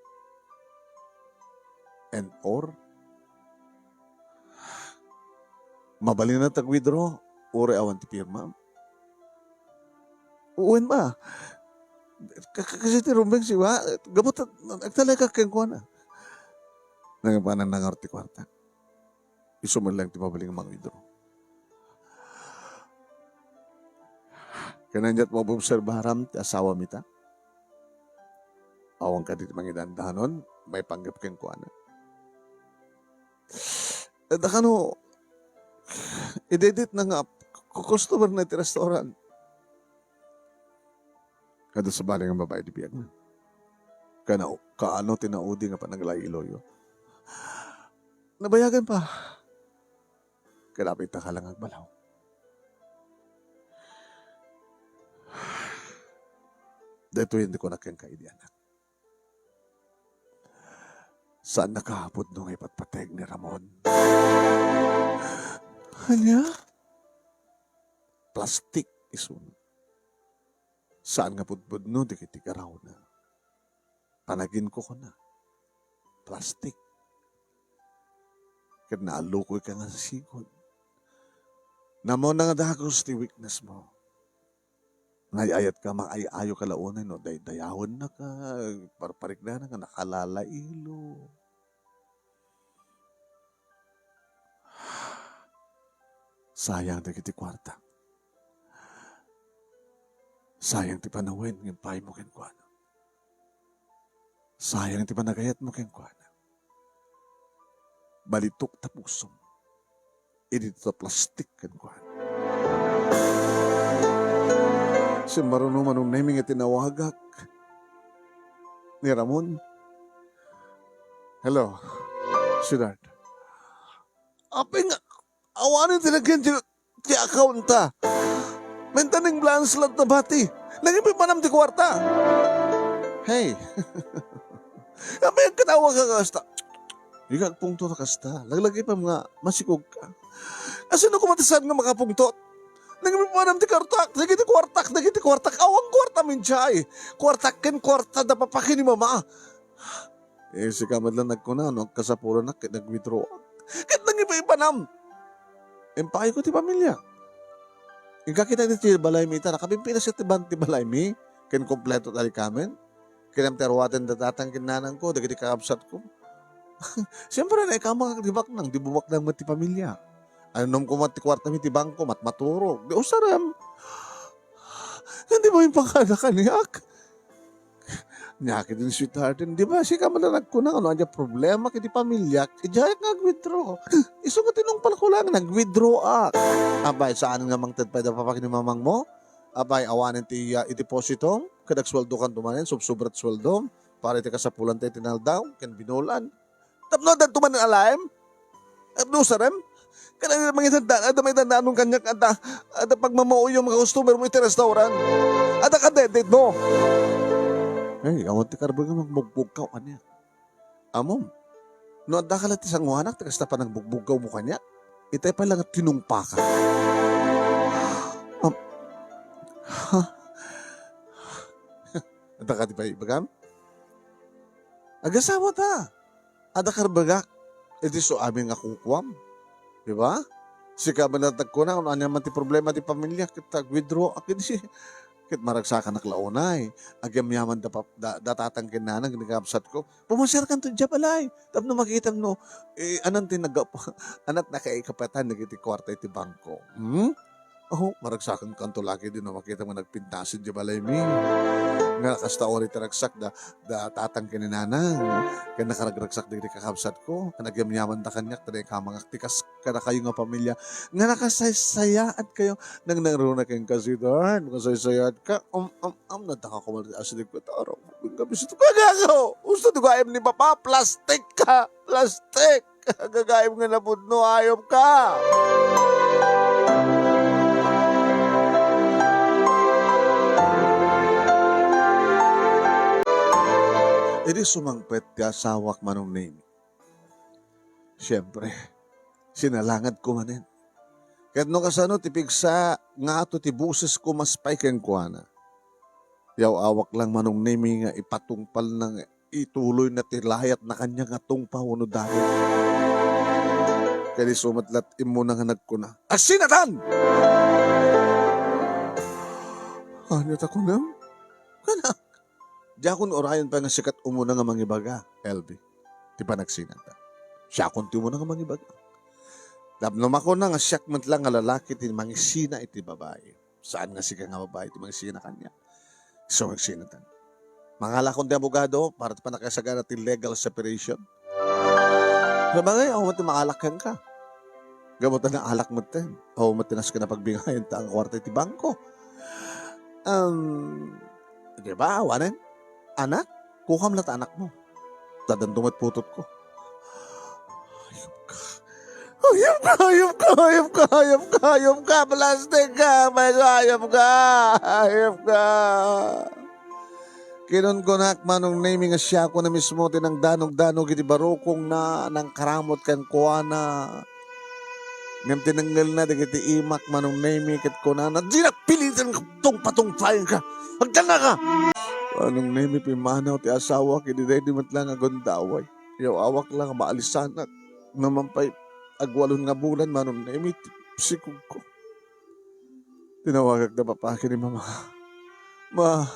And or, mabalin a tag-withdraw, uray awan ti pirma? Wen, Ma. Ka-, ka-, kasi ti rumbeng siwa, gapu ta, nagtalek ka kenkuana. Nangpanan nangar ti kuarta. Isu met laeng ti mabalin nga mang-withdraw. Ken ania't maobserbaram ti asawam ita? Awan kadi ti mangidandanon, maipanggep kenkuana. Adda kano, idedetna nga ku-, customer na iti restaurant. Adda sabali nga babai ti biagna. Kana-, kaano ti naudi nga panaglailoyo? Nabayagan, Pa. Ket apay ta ka lang agbalaw. Daytoy ti kunak kenka idi, anak. Saannaka a pudno nga ipatpateg ni Ramon. Ania? Plastik isuna. Saan nga pudpudno dagiti garawna. Panaginko kuna. Plastik. Ket naallukoyka nga sigud. Namuna nga dagus ti weakness mo. Nga ay-ayatka, maay-ayo ka la unay no daydayawennaka, parpariknana nga nakalalailo. Sayang dagiti kuarta. Sayang ti panawen nga impaymo kenkuana. Sayang ti panagayatmo kenkuana. Balitok ta pusom. Idi ta plastik kenkuana. Simmaruno, Manong Nemi, nga tinawagak ni Ramon. Hello, sweetheart. Apay nga, awanen ti nagyan ti, ti account ta. Maintaining balance latta bati. Nangipipanam ti kuarta. Hey. Apay agkatawa ka kasta? Di ka agpungtot a kasta. Laglagipem nga masikog ka. Asino koma ti saan nga makapungtot? Nangipipanam ti kuartak, dagiti kuartak, dagiti kuartak. Awan kuarta, minjay. Kuartak ken kuarta da papa ken ni mama. Eh, sika met la nagkuna, no agkasapulanak ket nag-withdraw. Ket nangipa-ipanam. Impayko ti pamilya. Inka kita ti balay mi ita, nakapimpinas ti ban ti balay mi, ken kompleto ti alikamen. Ken ti aruaten da tatang ken nanangko, dagiti kakabsatko. Siyempre, naikamakak ti baknang, di bumaknang met ti pamilya. Annom koma ti kuarta mi ti bangko, matmaturog. Di usarem. Ngem di mo impakada kaniak. Nia ketdi ni sweetheart, di ba, sika man la nagkuna, no adda problema ket ti pamiliak, idiayak nga ag-withdraw. Isu nga tinungpalko lang, nag-withdraw ak. Abay, saan nga mangted pay da papa ken ni mamang mo? Abay, awanen ti, ah, idepositom, ket agsueldokanto manen, subsobra ti sueldom, para iti kasapulan tayo tinaldaw, ken binulan. Tapno adda manen alaem? Tapno usarem? Kada mangitanda, adda maidandanon kaniak, adda, adda pagmamauyom nga customer mo iti restaurant. Adda ka deded mo. Ay, awan ti karbo nga magbugbog ka, ania? Amom, no adda ka la ti sangoanak, ti kasta panagbugbog ka mo kaniak, itay pa lang tinungpa ka. Am-, ha? Adda ka ti pay ibagam? Agasawa ta. Adda karbagak. Iti su amin nga kukuam. Di ba? Sika man nagkuna, no ania man ti problema ti pamilya, ket tag-withdraw ak idi. Ket maragsakanak la unay. Agyamyaman da, pap-, da, da tatang ken nanang ni kabsat ko. Pumasarkan to diay balay. Tapno makitam no, eh, anan ti nag-, anat nakaikapatan dagiti kuarta iti bangko. Hmm? Oh, maragsakan kanto lagi din no makitam nga nagpintasin diay balaymi. Nga kasta ori ti ragsak da, da tatang ken ni nanang. Ken nakaragragsak dagiti kakabsat ko. Ken agyamyaman da kaniak, ta dayta kamangak ti kas-, kadakayo nga pamilya. Nga nakasaysayaat kayo. Nang nangruna ken kasi, Darn. Nakasaysayaat ka. Um, um, um, nadaka ko man ti asideg ko. Taro, gabi sa tukaga ko. Gusto ti gayam ni Papa. Plastik ka. Plastik. Gagayam nga napudno. Ayop ka. Idi sumangpet ti asawak, Manong Nemi. Siyempre, sinalangad ko manen. Ket no kasano ti pigsa nga ato ti boses ko mas pay kenkuana. Yaw-awak lang, Manong Nemi, nga ipatungpal na nga ituloy na ti layat na kanya nga tungpa wenno dayeg. Ket isu met la't immuna nga nagkuna, "Agsinatan!" Ania ta kunam? Kana, diakon urayen pay nga sikat umuna nga mangibaga, L B. Ti panagsinata. Siakon ti umuna nga mangibaga. Tapno makuna nga siak met lang nga lalaki ti mangisina iti babai. Saan nga sika nga babai ti mangisina kaniak. So, mangisinatan. Mangalakon ti abogado para ti panakasagana ti legal separation. Sabagay, ako met ti mangalak kenka. Gapu ta naalak met ten. Ako met ti nas ken napagbingayan ta ang kwarta iti bangko. Um, di ba, awanen? Anak, kukam la ta anakmo. Dadanto met putotko. Hayop ka. Hayop ka, hayop ka, hayop ka, hayop ka, hayop ka, plastik ka, maysa, hayop ka, hayop ka. Kinunkunak, Manong Nemi, nga siako na mismo ti nangdanogdanog iti barukongna, nangkaramut kenkuana. Ngem tinengngelna dagiti imak, Manong Nemi, ket kunana, "Dinak pilitan nga tungpatungpaenka! Agtangaka!" Manong Nemi, pimmanaw ti asawak idi daydi met la nga agundaway. Yaw-awak la nga maalisanak. Naman pay agwalon nga bulan, Manong Nemi, ti sikogko. Tinawagak da papa ken ni mama. "Ma,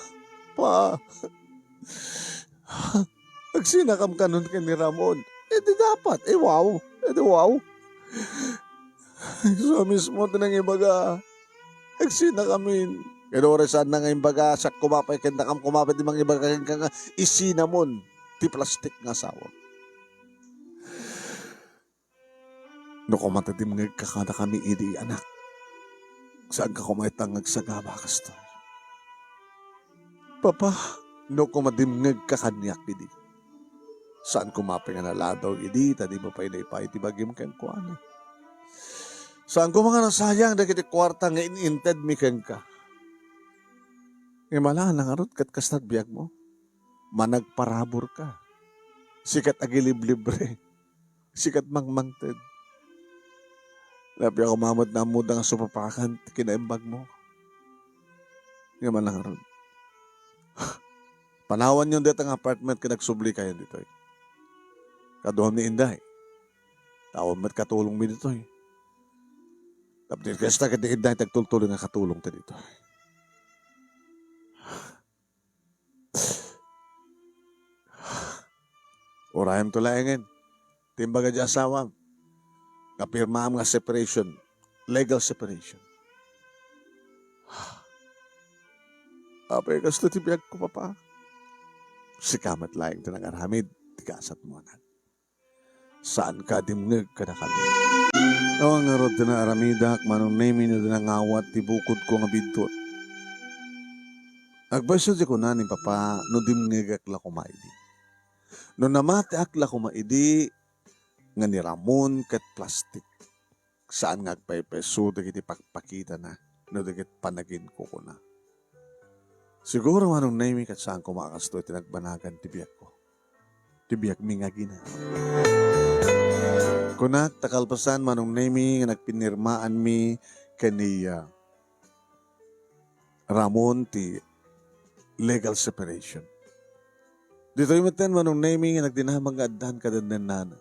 pa, agsinakam kanon ken ni Ramon." Edi dapat, eh, wow. Edi wow. Isu mismo ti nangibaga, "Agsinakamin." Ket uray saanna nga imbaga, siak koma pay ken dakam koma pay ti mangibaga kenka nga isinamon ti plastik nga asawa. No koma ta dimngegka kadakami idi, anak, saanka koma ita nga agsagaba kastoy. Papa, no koma dimngegka kaniak idi, saan koma pay nga naladaw idi ta dimo pay naipaay ti bagim kenkuana. Saan koma nga nasayang dagiti kuarta nga in-intedmi kenka. Ngem ala ngarud ket kasta ti biagmo. Managparaburka. Sikat agiliblibre. Sikat mangmangted. Nappiak koma met nga ammoda nga supapakan ti kinaimbagmo. Ngem ala ngarud. Panawanyon dayta nga apartment ket agsublikayon ditoy. Kaduam ni Inday. Tawen met katulongmi ditoy. Tapno kasta ket ni Inday ti agtultuloy nga katulongta ditoy. Urayamto laengen ti imbaga ti asawam nga pirmaam nga separation, legal separation. Apay, kasto ti biagko, Papa. Sika met laeng ti nangaramid ti kaasatmo, anak. Saanka dimngeg kadakami. Awan ngarud ti naaramidak, Manong Nemi, no di nangawat ti bukodko nga biddut. Agpayso ti kuna ni Papa no dimngegak la koma idi. No namatiak la koma idi nga ni Ramon ket plastik. Saan nga agpaypayso dagiti pakpakitana no dagiti panaginkukuna. Siguro, Manong Nemi, ket saan koma a kastoy ti nagbanagan ti biagko. Ti biagmi nga agina. Kunak, ta kalpasan, Manong Nemi, nga nagpinirmaanmi ken ni, ah, Ramon ti legal separation. Ditoy metten, Manong Nemi, nga nagdinamag nga addan kadennennana.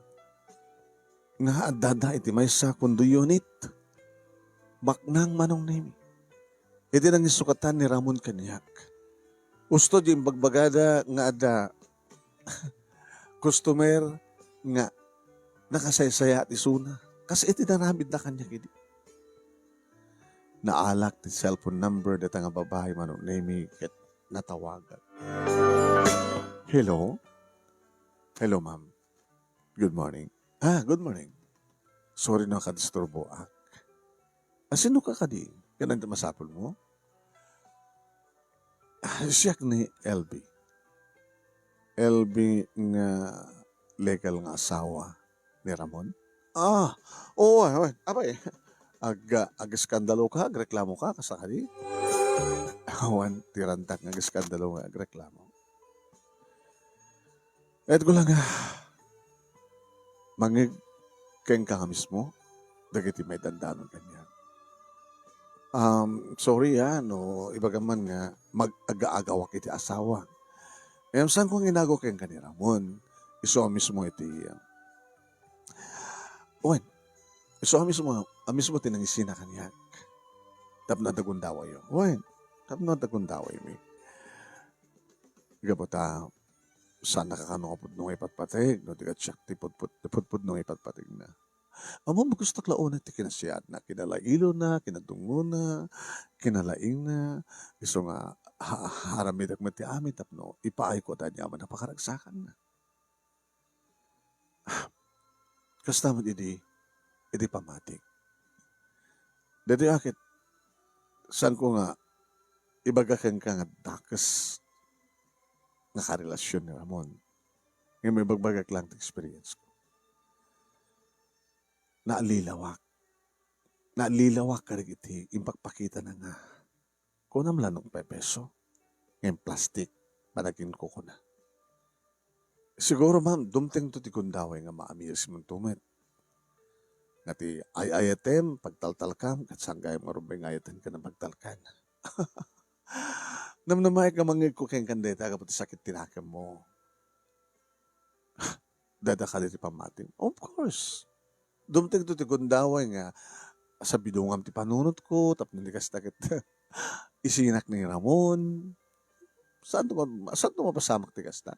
Nga addada iti maysa condo unit. Baknang, Manong Nemi. Iti nangisukatan ni Ramon kaniak. Usto di imbagbagada nga adda customer nga nakasaysaya ti isuna. Kas iti naramidda kaniak idi. Naalak ti cellphone number dita nga babai, Manong Nemi, ket natawagak. Hello? Hello, ma'am. Good morning. Ah, good morning. Sorry no kadisturboak. Ah, sino ka kadi? Kanan ti masapul mo? Ah, siak ni L B. L B nga legal nga asawa ni Ramon? Ah, oo, ay, ay, apay. Ag-, ageskandalo ka, agreklamo ka, kasta kadi? Awan, ti rantak nga ageskandalo nga agreklamo. Ket ko lang, ah, mangngeg kenka nga mismo, dagiti maidandanon kaniak. Um, sorry, ah, no, ibagam man nga mag-aga-agawak iti asawa. Ngem saanko nga inago kenka ni Ramon, isu a mismo iti, ah, wen, isu a mismo, a mismo ti nangisina kaniak. Tapno adda gundawayyo. Wen, tapno adda gundawaymi. Gapu ta, saannaka kano nga pudno nga ipatpateg, no, di ket siak ti pudpud-, ti pudpudno nga ipatpategna. Ammom, gustok la unay ti kinasiatna, kinalailona, kinadungona, kinalaingna, isu nga ha-, ha-, aramidek met ti amin tapno ipaayko ti aniaman a pakaragsakanna. Kasta met idi, idi pammatik. Daytoy a ket, saanko nga ibaga kenka nga dakes nga karelasion ni Ramon. Ngem ibagbagak lang ti experience ko. Naalilawak. Naalilawak kadagiti impakpakitana nga kunam la no pepeso, ngem plastik, panaginkukuna. Siguro, ma'am, dumtengto ti gundaway nga maamirismonto met. Nga ti ay-ayatem, pagtaltalkam, ket saan gayam nga rumbeng nga ayaten ken pagtalkan. Namnamaek nga mangngegko kenka dayta gapu ti sakit ti nakemmo. Dayta kadi ti pammatim? Of course. Dumtengto ti gundaway nga sabidongam ti panunotko, tapno di kasta ket isinak ni Ramon. Saanto ma-, saanto mapasamak ti kasta?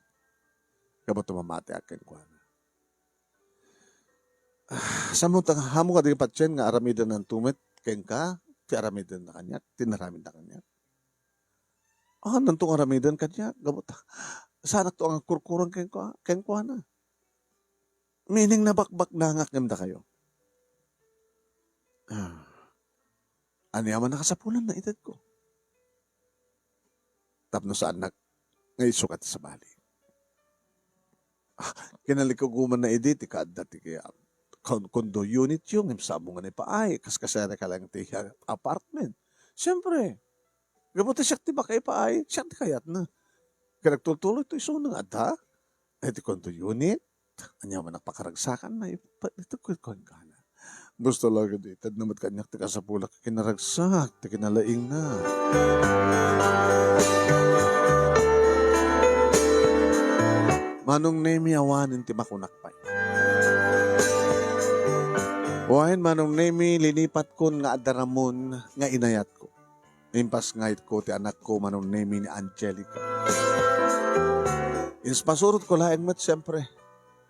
Gapu ta mamatiak kenkuana. Ah, saanmo ta, haanmo kadi patien nga aramidenanto met kenka, ti aramidenna kaniak, ti naramidna kaniak? Ah, nanto nga aramiden kaniak, gapu ta, saanakto nga agkurkurang kenkua-, kenkuana. Meaning, nabakbaknangak ngem dakayo. Ah, ania man a kasapulan nga itedko? Tapno saannak nga isukat ti sabali. Ah, kinalikagumanna idi ti kaadda ti kaya-, kon-, condo unit yo, ngem saan mo nga ipaay, kas-, kaskasarek laeng ti apartment. Siyempre, gapu ta siak ti makaipaay, siak ti kayatna. Ket agtultuloy to isuna nga adda, eh, ti condo unit, ania man a pakaragsakanna, ipa-, ito kunkana. Basta la ket itedna met kaniak ti kasapulak a kinaragsak ti kinalaingna. Manong Nemi, awanen ti makunak pay. Wen, Manong Nemi, linipatkon nga adda Ramon nga inayatko. Impasngayko ti anakko, Manong Nemi, ni Angelica. Impasurotko laeng met, siempre,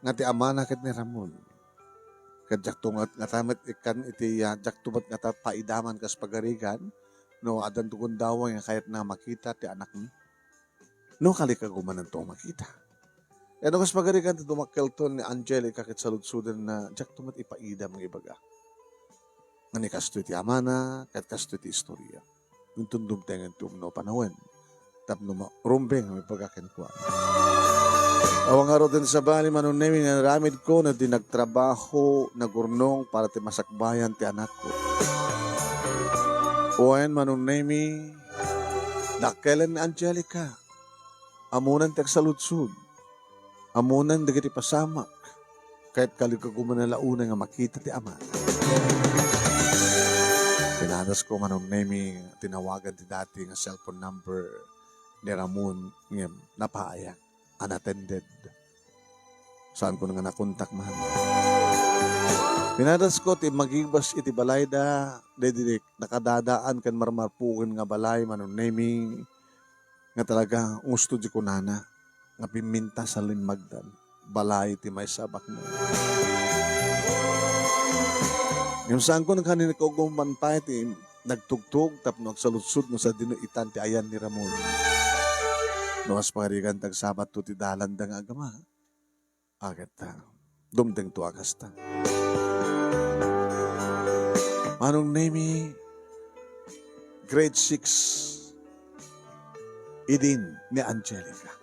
nga ti amana ket ni Ramon. Ket diakto ngat-, ngata met ikkan iti, ah, diakto met ngata paidaman kas pagarigan, no, addanto gundaway nga kayatna makita ti anakmi. No, kalikagumananto makita. Ket no kas pagarigan ti dumakkelton ni Angelica ket saludsodenna, diakto met ipaidam nga ibaga nga ni kastoy ti amana, ket kastoy ti istoria. Inton dumtengen ti umno a panawen, tapno ma-, rumbeng nga maibaga kenkuana. Awan ngaruden sabali, Manong Nemi, nga aramidko no di nagtrabaho, nagurnong para ti masakbayan ti anakko. Wen, Manong Nemi, dakkelen ni Angelica. Ammonan ti agsaludsod. Ammonan dagiti pasamak. Ket kalikagumanna la unay nga makita ti amana. Pinadasko, Manong Nemi, tinawagan ti dati nga cellphone number ni Ramon ngem napaayak. unattended. Saanko nga nakontak man. Pinadasko ti magibas iti balayda, daydi nakadadaan ken marmarpuken nga balay, Manong Nemi, nga talaga gusto di kunana nga pimmintas a limmagdan. Balay ti maysa a baknang. Ngem saanko nga nagkaugumpan pay ti nagtugtog tapno agsaludsod no sadino itan ti ayan ni Ramon. No kas pangarigan ti agsabatto ti dalanda nga agama. Agat ta. Dumtengto a kasta. Manong Nemi, grade six, idin ni Angelica.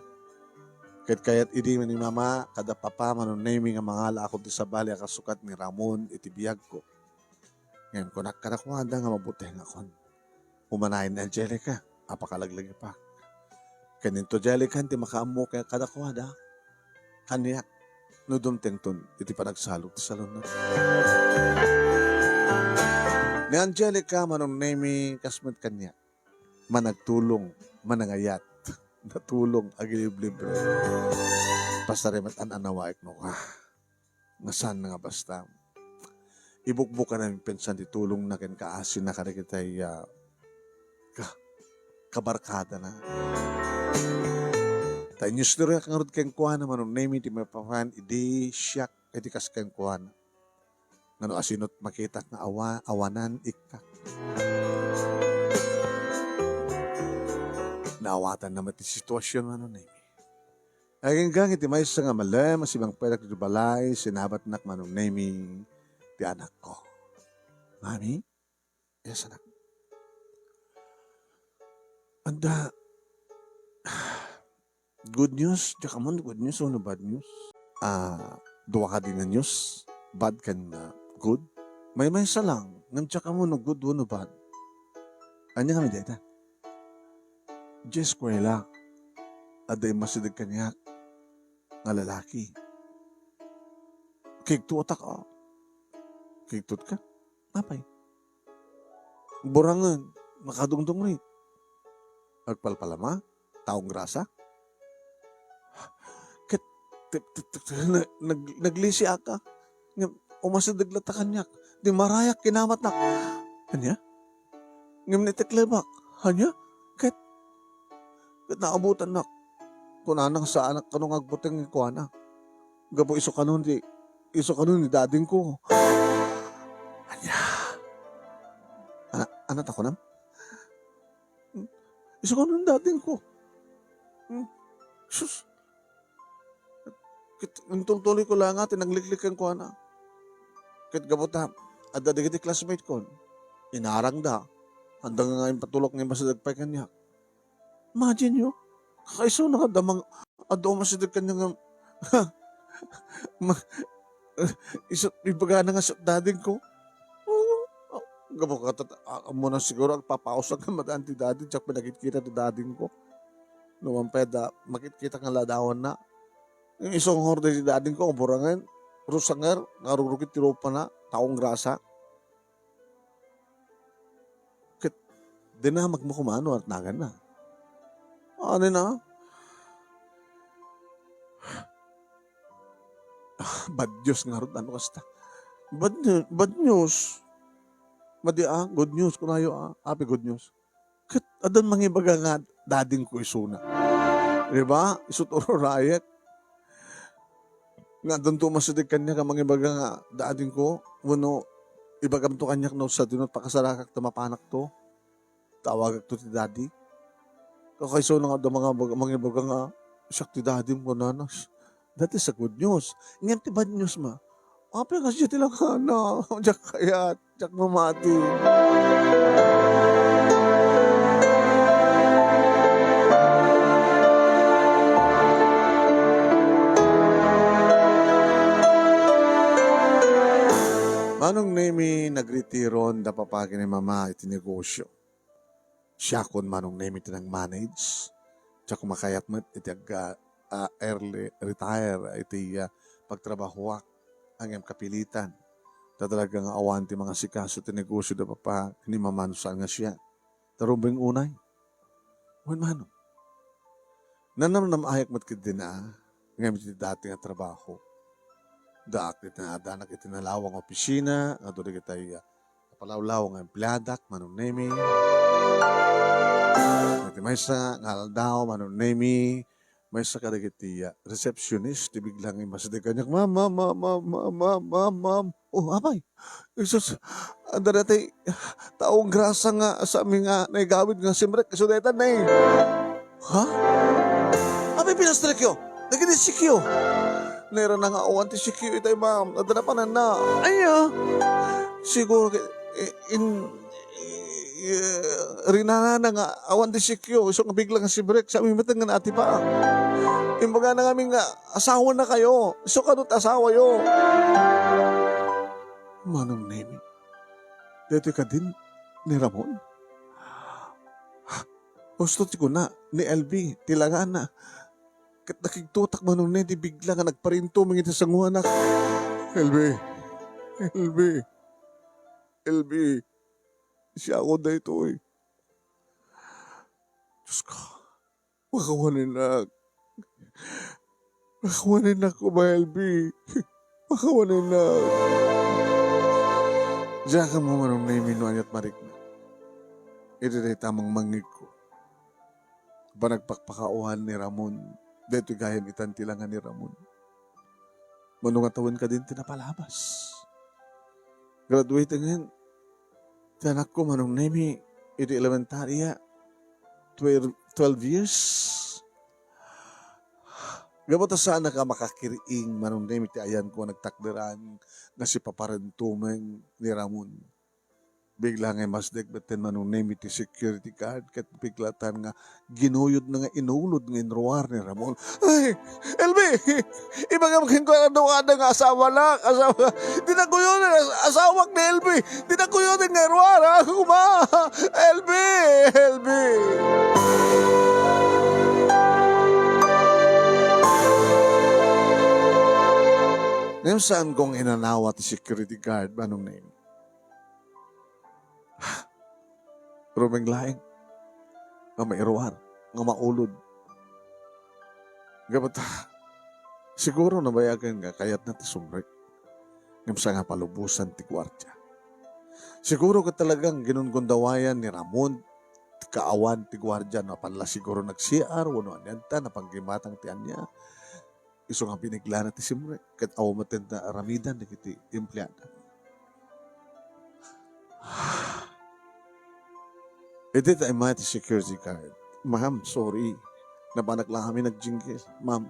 Ket kayat idi ni Mama kada Papa, Manong Nemi, nga mangalaak ti sabali a kasukat ni Ramon iti biagko. Ngem kunak kadakuada nga mabutengakon. Umanayen ni Angelica, a pakalaglagipak. Ken ni Angelica ti makaammo ken kadakuada, kaniak, no dumtengton iti panagsalog ti salunna. Ni Angelica, Manong Nemi, kas met kaniak. Managtulong, manangayat, natulong, agiliblibre. Pasarem met an-anawaek no ka. Nga saan nga basta. Ibukbukan a naminsan ti tulongna ken kaasina kadagiti, ah, ka-, kabarkadana. Ta inyustoriak ngarud kenkuana, Manong Nemi, ti maipapan idi siak iti kas kenkuana. Ngano asino ti makitak nga awa-, awanan ikkak. Naawatanna met ti situasion, Manong Nemi. Aginggang iti maysa nga malem a simangpetak iti balay, sinabatnak, Manong Nemi, ti anakko. "Mami?" "Yes, anak." "Anda, good news, diak ammo no good news wenno bad news?" "Ah, dua kadi nga news, bad ken, ah, good. Maymaysa lang, ngem diak ammo no good wenno bad." "Ania ngamin dayta?" "Diay eskuela, adda immasideg kaniak nga lalaki." "Kigtotak a." "Kigtotka? Apay?" "Burangen, makadungdungrit." "Agpalpalama? Taong grasa?" "Ket, ti-, ti-, ti-, ti-, na-, nag-, naglisiak a. Ngem, umasideg latta kaniak. Di marayak kinamatnak." "Ania?" "Ngem naiteklebak." "Ania?" "Ket, ket naabutannak. Kunana nga saanak kano nga agbuteng kenkuana. Gapu isu kano ni, isu kano ni dadingko." "Ania? Ana-, ania ta kunam?" "Hmm? Isu kano ni dadingko." Hmm. Sus. Ket intultuloyko la nga ti nagliklik kenkuana. Ket gapu ta, adda dagiti classmate ko. Inarangda. Anda nga impatulok nga immasideg pay kaniak. Imagine you, kakaisuna nga adda mang-, adda umasideg kaniak nga, ma-, isu-, ibagana nga isu daddy ko. Gapu ket, ah, ammona siguro, agpapausag nga madan ti daddy, diak pay nakitkitak ti daddy ko. No man pay adda, makitkitak nga ladawanna. Isu nga urdeng ti daddy ko, burangen, rusanger, nga arurugit ti rupana, taong grasa. Ket dinamagmo koma no ania ti naganna. Ania na? Ah, bad news ngarud, ano kasta? Bad ne-, bad news. Madi, ah, good news, kunayo, ah. Apay good news? Ket addan mangibaga nga daddy ko isuna. Di ba? Isu ti ururayek. Nga addanto umasideg kaniak a mangibaga nga, "Daddy ko, wenno ibagamto kaniak no sadino ti pakasarakak ta mapanakto. Tawagakto ti daddy." Kakaisuna nga adda mangabag-, mangibaga nga, "Siak ti daddy mo," kunana. That is a good news. Ngem ti bad news met, apay nga siya ti langana? Diak kayat. Diak mamati. Manong Nemi, nagretiron da papa ken ni mama iti negosyo. Siakon, Manong Nemi, ti nag-manage. Diak makayat met iti agga-, ah, early retire iti, ah, pagtrabahoak. Ngem kapilitan. Ta talaga nga awan ti mangasikaso ti negosyo da papa ken ni mama no saan nga siak. Ta rumbeng unay. Wen, Manong. Nanamnamayak met ketdin a, ngem iti dati nga trabaho, daak iti naadanak iti nalawang nga opisina, nga adu dagitay, ah, napalawlaw nga empleadak, Manong Nemi. Iti maysa nga aldaw, Manong Nemi, maysa kadagiti, ah, receptionist, ti biglang imasdeg kaniak, "Ma'am, ma'am, ma'am, ma'am, ma'am, ma'am, ma'am, ma'am." "Oh, apay?" "Jesus, adda daytay taong grasa nga saami nga naigawid nga simrek isu daytan, eh." "Ha? Apay pinastrekyo? Dagiti sikyo?" "Nairana nga awan ti sikyo itay, ma'am. Adda napananna." "Aya? Siguro, eh, in, eh, rinanana nga awan ti sikyo. Isu nga bigla nga simrek. Saami met nga naatipa. Imbagana ngamin nga asawanakayo. Isu kano ti asawayo." Manong Nemi, daytoy kadin ni Ramon? Husto ti kuna ni L B, ti langana. Ket nakigtotak, Manong Nemi, bigla nga nagparintumeng iti sangoanak. "L B, L B, L B, siakon daytoy. Diyos ko, makawanenak. Makawanenak koma, L B. Makawanenak." Diak ammo, Manong Nemi, no ania't marikna iti dayta a mangmangngegko. Panagpakpakawan ni Ramon, daytoy gayam itan ti langa ni Ramon. Mano nga tawen kadin ti napalabas. Graduatengen ti anakko, Manong Nemi, iti elementarya, twelve, twelve years. Gapu ta saanak a makakir-ing, Manong Nemi, ti ayanko a nagtakderan nga sipaparintumeng ni Ramon. Bigla nga imasdek metten, Manong Nemi, ti security guard ket bigla tan nga ginuyodna nga inulod nga inruar ni Ramon. "Ay, L B! Ibagam kenkuana, adu kada nga asawanak, asawa, dinak kuyoden, as-, asawak ni L B! Dinak kuyoden nga iruar, ha? Kuma! L B! L B!" Ngem saan kong inanawa ti security guard, Manong Nemi. Rumeng laeng nga mairuar, nga maulod. Gapu ta, siguro nabayagen nga kayatna ti sumrek. Ngem saan nga palubosan ti guardia. Siguro ket talagang ginunggundawayan ni Ramon ti kaawan ti guardia no apan la siguro nag-C R wenno anian ta napanggimatang ti ania. Isu nga biniglana ti simrek, ket awan met ti naaramidan dagiti empleada. Idi ta immay ti security guard, "Ma'am, sorry. Napanak la kami nagjinggil, ma'am.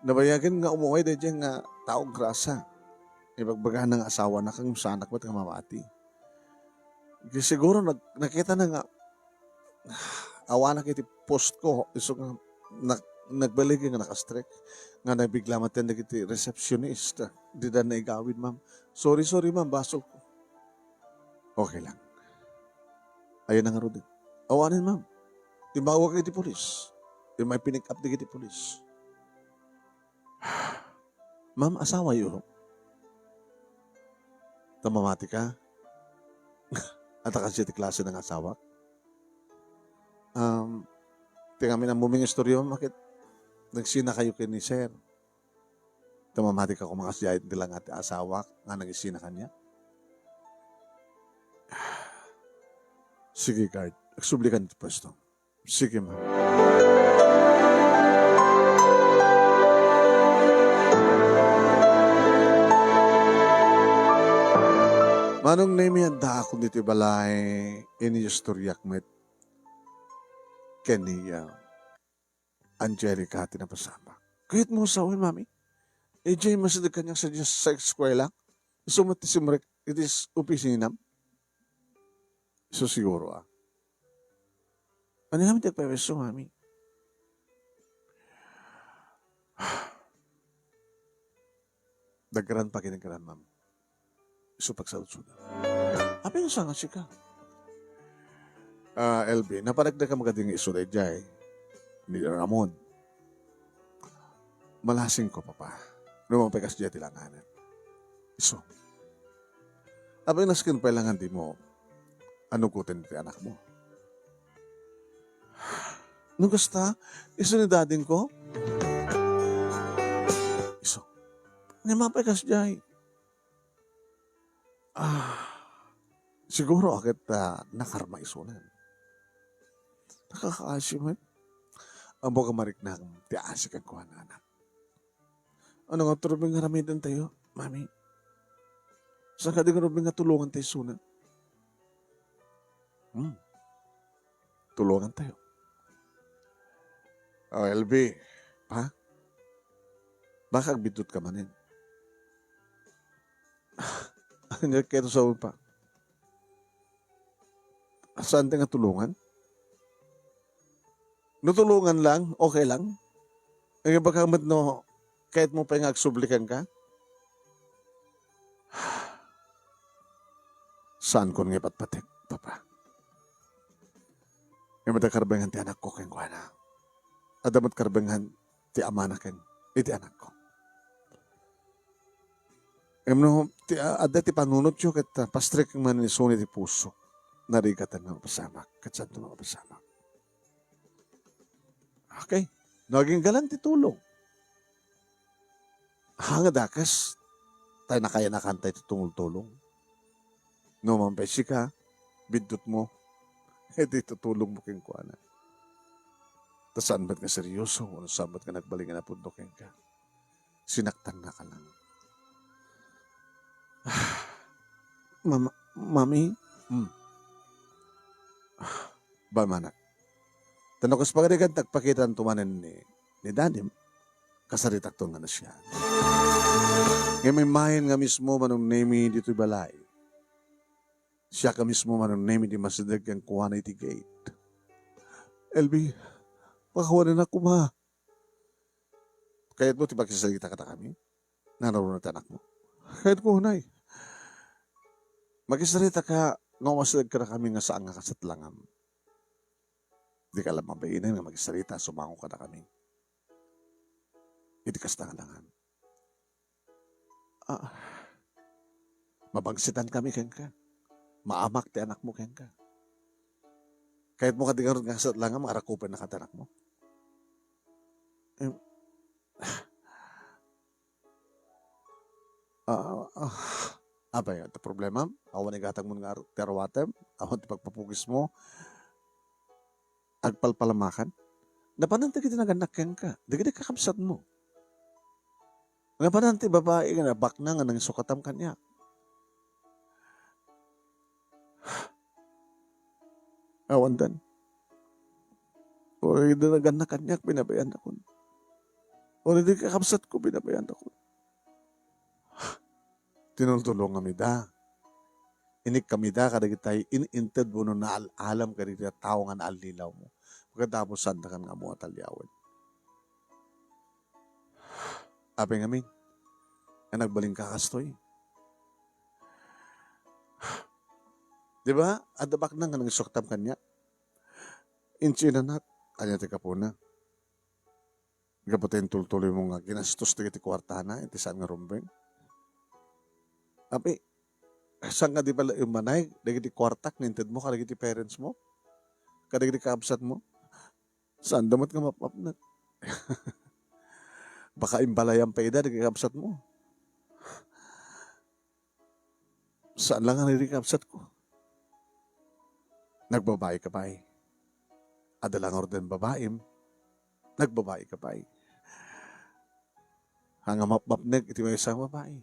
Nabayagen nga umuay daydiay nga tao grasa. Ibagbagana nga asawanak ngem saanak met nga mamati." Di siguro nag-, nakitana nga awanak iti post ko, isu nga nag-, nagbaligi nga nakastrek, nga nagbigla metten dagiti receptionist, dida naigawid, ma'am. "Sorry, sorry, ma'am, basol ko." "Okay lang. Ayan na ngaruden." Awanen, ma'am. Timmawag iti pulis. Immay pinick up dagiti pulis. "Ma'am, asawayo?" "Ta mamati ka? Ata kasi ti klase nga asawak?" "Um, ti ngamin ammom nga istorya, ma'am, ket nagsinakayo ken ni sir. Ta mamati ka koma kasdiay ti langa ti asawak nga nangisina kaniak?" "Sige, guard. Agsubli ka iti pwesto." "Sige, ma'am." Manong Nemi, addaakon ditoy balay, inistoryak met ken ni, ah, Angelica ti napasamak. "Kayatmo sawen, mami? Idiay masdek kaniak sa, sa eskuela. Isu met ti simrek iti s-, opisinam." "Isu siguro, ah." "Ania ngamin ti agpayso, mami?" "Dagran pa ken dagran, ma'am. Isu pagsaludsodam." "Apay no saan nga sika?" "Ah, L B, napaneknekam kadi nga isu daydiay ni Ramon. Malasingko, Papa, no mapay kasdiay ti langanan. Isu. Apay nasken pay la nga dimo anugoten ti anakmo?" No kasta, isu ni daddy ko? Isu. Ngem apay kasdiay? Ah, siguro a ket, ah, nakarma isunan. Nakakaasi met. Ammok a mariknam ti asi kenkuana, anak. Ano nga turben nga aramidentayo, mami? Saan kadi nga turben nga tulongantayo isuna? Hmm. Tulongantayo. O, L B, pa? Baka agbiddut ka manen. Ania ket sa pa? Saan ti nga tulongan? No tulongan lang, okay lang. Ang iba ka met no, kahit mo pa nga agsubli kenka. Saan kon nga ipatpatek, Papa? Nga met karbengan ti anakko kenkuana. Adda met karbengan ti amana ken iti anakko. Ngem no, ti, a-, adda ti panunotyo ket, ah, pastrek man isuna ti puso. Narigat nga mapasamak, ket saanto nga mapasamak. Okay. No, aginggalan ti tulong. Haan nga dakes, tay nakayanakantay ti tumultulong. No, man pay sika, biddutmo, iti tutulongmo kenkuana. Ta saan met nga seryoso, wenno saan met nga nagbalin nga napudno kenka. Sinaktannak lang. Mama, mami? Hmm. Ba, manak. Ta no kas pagarigan, agpakitanto manen ni, ni dadim, kasaritakto nga nasian. Ngem immayen nga mismo manunnemi ditoy balay. Siak a mismo manunnemi ti masideg kenkuana iti gate. L B, pakawanenak koma. Kayatmo ti makisarita kadakami? Nanaruna ti anakmo? Kayatko unay. Makisarita ka nga umasideg kadakami nga saan nga kasatlangam. Dika la mabainen nga makisarita, sumango kadakami. Iti kasta nga dangan. Ah, mabangsitankami kenka. Maamak ti anakmo kenka. Kayatmo kadi ngarud nga kasatlangam nga arakupennak ti anakmo? Em, ah, ah, apay nga ti problemam? Awan igatangmo nga ar-, ti aruatem? Awan ti pagpapugismo? Agpalpalamakan? Napanan dagiti nagannak kenka, dagiti kakabsatmo. Napanan ti babai nga nabaknang nga nangisukatam kaniak. Awandan. Uray dagiti nagannak kaniak, binabayanakon. Uray dagiti kakabsatko, binabayanakon. Tinultulongam ida. Inikkam ida kadagiti in-, inted wenno naal-alam kadagiti tao nga naallilawmo. Pagkatapos, saandakan nga ammo a taliawen. Apay ngamin, nga nagbalinka kastoy? Di ba? Adda baknang nga nangisukatam kaniak. Inchi, inanak, ania ti gapuna? Gapu ta intultuloymo nga ginastos dagiti kuartana iti saan nga rumbeng. Apay, saan nga di pala immanay dagiti kuartak nga intedmo kadagiti parentsmo? Kadagiti kakabsatmo? Saanda met nga mapmapnek. Baka imbalayam pay ida dagiti kakabsatmo. Saan la nga nagdi kakabsatko? Nagbabaika pay. Adda la nga urdin babaim. Nagbabaika pay. Haan nga mapmapnek iti maysa nga babai.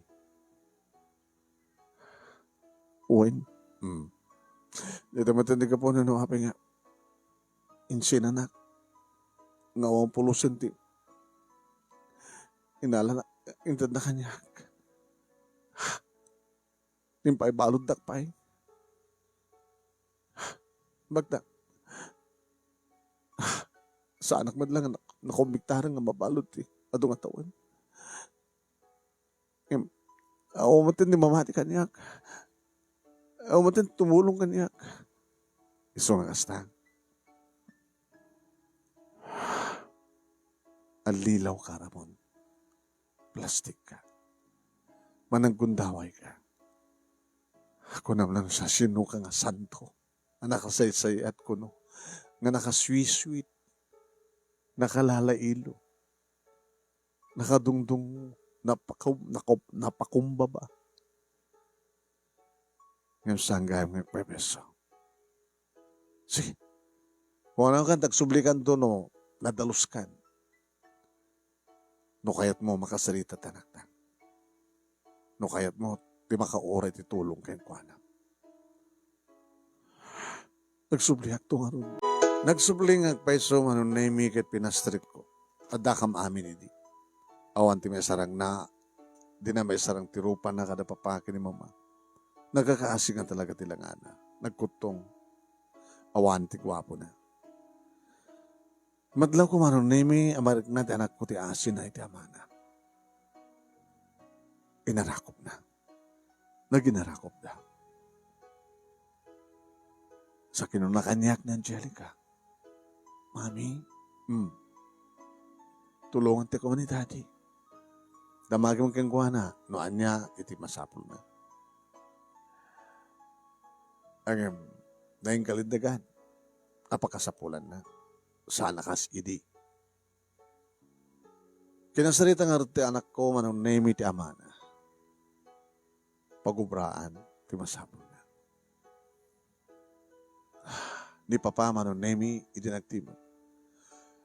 Wen. Hmm. Dita met ti gapuna no apay nga inchi, inanak, nga awan pulosen ti inalana, intedna kaniak. Impaibaluddak pay. Bakta, saanak met la nga nak-, nakombiktaran nga mabalud ti adu nga tawen. Ngem, awan met ti mamati kaniak. Awan met ti tumulong kaniak. Isu nga kasta, allilawka, Ramon. Plastikka. Mananggundawayka. Kunam lang sa sinoka nga santo a nakasaysay-at kuno, nga nakasweet-sweet, Nakalalailo. Nakadungdungngo. Napakum-, nakup-, napakumbaba. Ngem saan gayam nga agpepeso? Sige. Kung ano kan, agsublikanto no nadaluskan. No kayatmo, makasarita ti anakta. No kayatmo, ti makauray ti tulong kenkuana. Nagsubliakto ngarud. Nagsubli nga agpayso, Manong Nemy, ket pinastrikko. Addakam amin idi. Awan ti maisarangna, dina maisarang ti rupana kada papa ken ni mama. Nagkakaasi nga talaga ti langana. Nagkuttong. Awan ti guapona. Madlawko, Manong Nemy, a marikna ti anakko ti asina iti amana. Inarakopna. Naginarakopda. Sa kinuna kaniak ni Angelica, "Mami, hmm, tulongan ti koma ni Daddy. Damagem kenkuana no ania iti masapulna." Ngem, nainggalindagan a pakasapulanna. Saan a kas idi. Kinasarita ngarud ti anakko, Manong Nemy, ti amana. Pagubraan ti masapulna. Ni Papa, Manong Nemy, idi nagtimek,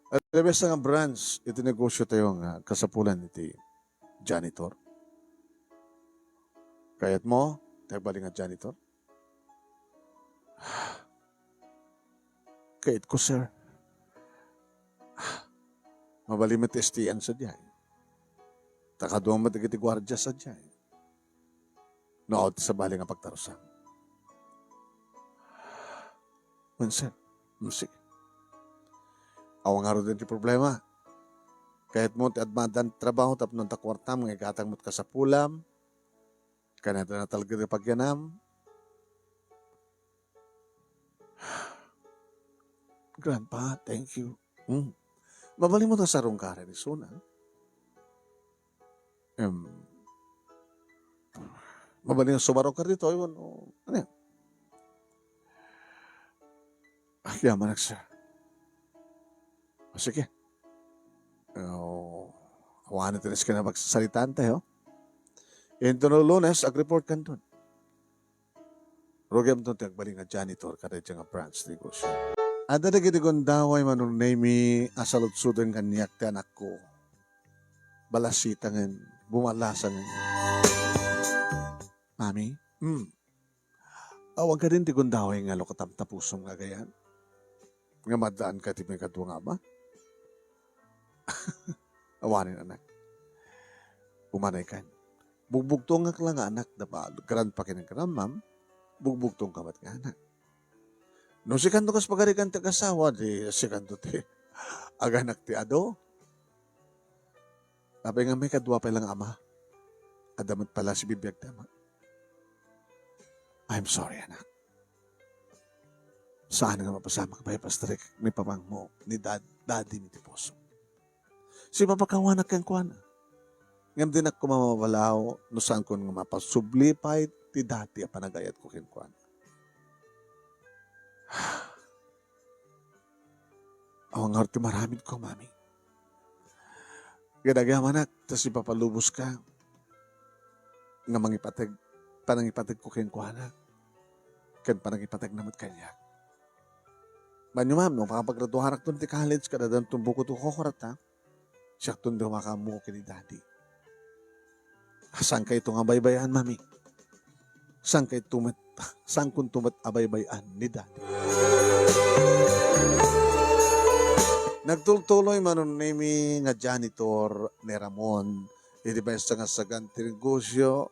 adda maysa nga branch iti negosyo tayo nga kasapulan iti janitor. Kayatmo ti agbalin nga janitor? Kayatko, sir. Mabalin met ti S T N sadiay. Ta kadua met dagiti guardia sadiay. No, awan ti sabali nga pagtarusam. Wen, sir. Hmm, sige. Awan ngaruden ti problema. Kayatmo ti admadan trabaho tapno anta kuartam nga igatang met kasapulam. Kayatmo natalged ti pagyanam. Grandpa, thank you. Hmm. Mabalin mo ta sarungkaren isuna. Em, mabalin nga sumarungkar ditoy, wenno, ano yan? Agyamanak, sir. O, sige. O, awanen ti risk nga pagsasaritaan tayo. Inton no Lunes, ag-report kanton. Rugiamton ti agbalin nga janitor kada idiay nga branch ti negosyo. Adda dagiti gundaway, Manong Nemy, a saludsoden kaniak ti anakko. Balasitangen, bumalasangen. Mami? Hmm. Awan kadin ti gundaway nga lukatam ta pusom nga agayan? Nga maaddaanka ti maikadua nga ama? Awanen, anak. Umanaykan. Bugbugtongak la nga anak da pa-, grandpa ken grandmam, bugbugtongka met nga anak. No sikanto kas pagarigan ti agasawa, di sikanto ti aganak ti adu. Apay nga maikadua pay la nga ama? Adda met pala sibibiag ti ama. I'm sorry, anak. Saan nga mapasamak pay a pastrikek ni papangmo, ni dad-, daddy-mi ti puso. Sipapakawanak kenkuana. Ngem dinak koma mabalaw no saankon nga mapasubli pay ti dati a panagayatko kenkuana. Awan ngarud ti maramidko, Mami. Ket agyamanak ta sipapaluboska nga mangipateg, panangipategko kenkuana, ken panangipategna met kaniak. Mano, Ma'am, no makapagraduarakton ti college, kada danton buko ti kukurata, siakton dumaka ammo ken ni Daddy. Saankayto nga baybay-an, Mami? Saankayto met, saankonto met a baybay-an ni Daddy? Nagtultuloy Manong Nemy nga janitor ni Ramon iti maysa nga sagan ti negosyo.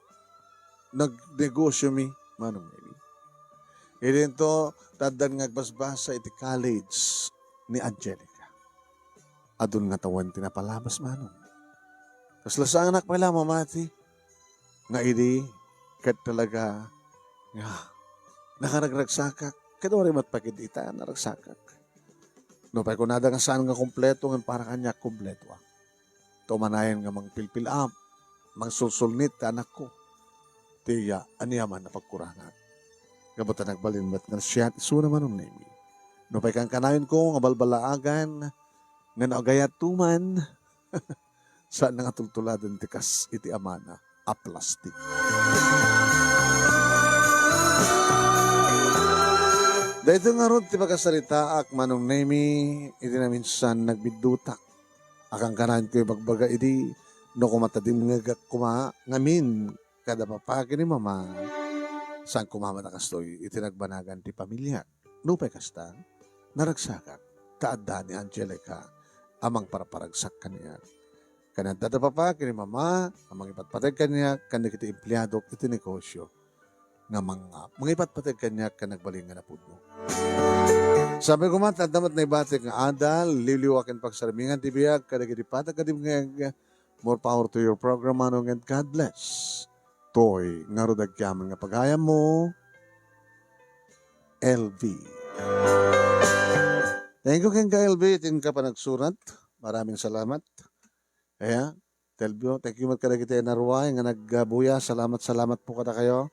Nagnegosiomi, Manong Nemy. Idinto, ta addan nga agbasbasa iti college ni Angelica. Adun nga tawen ti napalabas, Manong. Kasla saanak pay la mamati nga idi ket talaga nga nakaragragsakak, ket uray met pay ket ita, naragsakak. Nupay kunada nga saan nga kompleto, ngem para kaniak, kompletoak. Ta umanayon nga mangpilpil-am, mangsulsulnit ti anakko, ti iya aniaman a pagkurangak. Gapu ta nagbalin met nga siak isuna, Manong Nemy. Nupay kankanayonko nga balbalaagan, Nga no agayat tuman, saan nga tultuladen ti kas iti amana a plastik. Daytoy ngarud ti pakasaritaak, Manong Nemi, iti naminsan nagbiddutak. Akankananko ibagbaga idi, no kumatadimngegak koma ngamin kada papa ken ni mama. Saan koma met a kastoy iti nagbanagan ti pamiliak. Nupay kasta, naragsakak ta adda ni Angelica a mangparaparagsak kaniak. Ken adda da papa ken ni mama a mangipatpateg kaniak ken dagiti empleadok iti negosio nga manga-, mangipatpateg kaniak ken nagbalin nga napudno. Saan pay koma, adda met naibatik nga adal, liwliwa ken pagsarmingan ti biag kadagiti patag a dimngeg. More power to your program, Manong, and God bless. Toy, ngarud agyaman nga pagayammo, L V. Thank you kenka, L V, iti inka panagsurat. Maraming salamat. Kaya, Telvio, thank you met kadagiti naruay nga nagbuya. Salamat, salamat po kadakayo.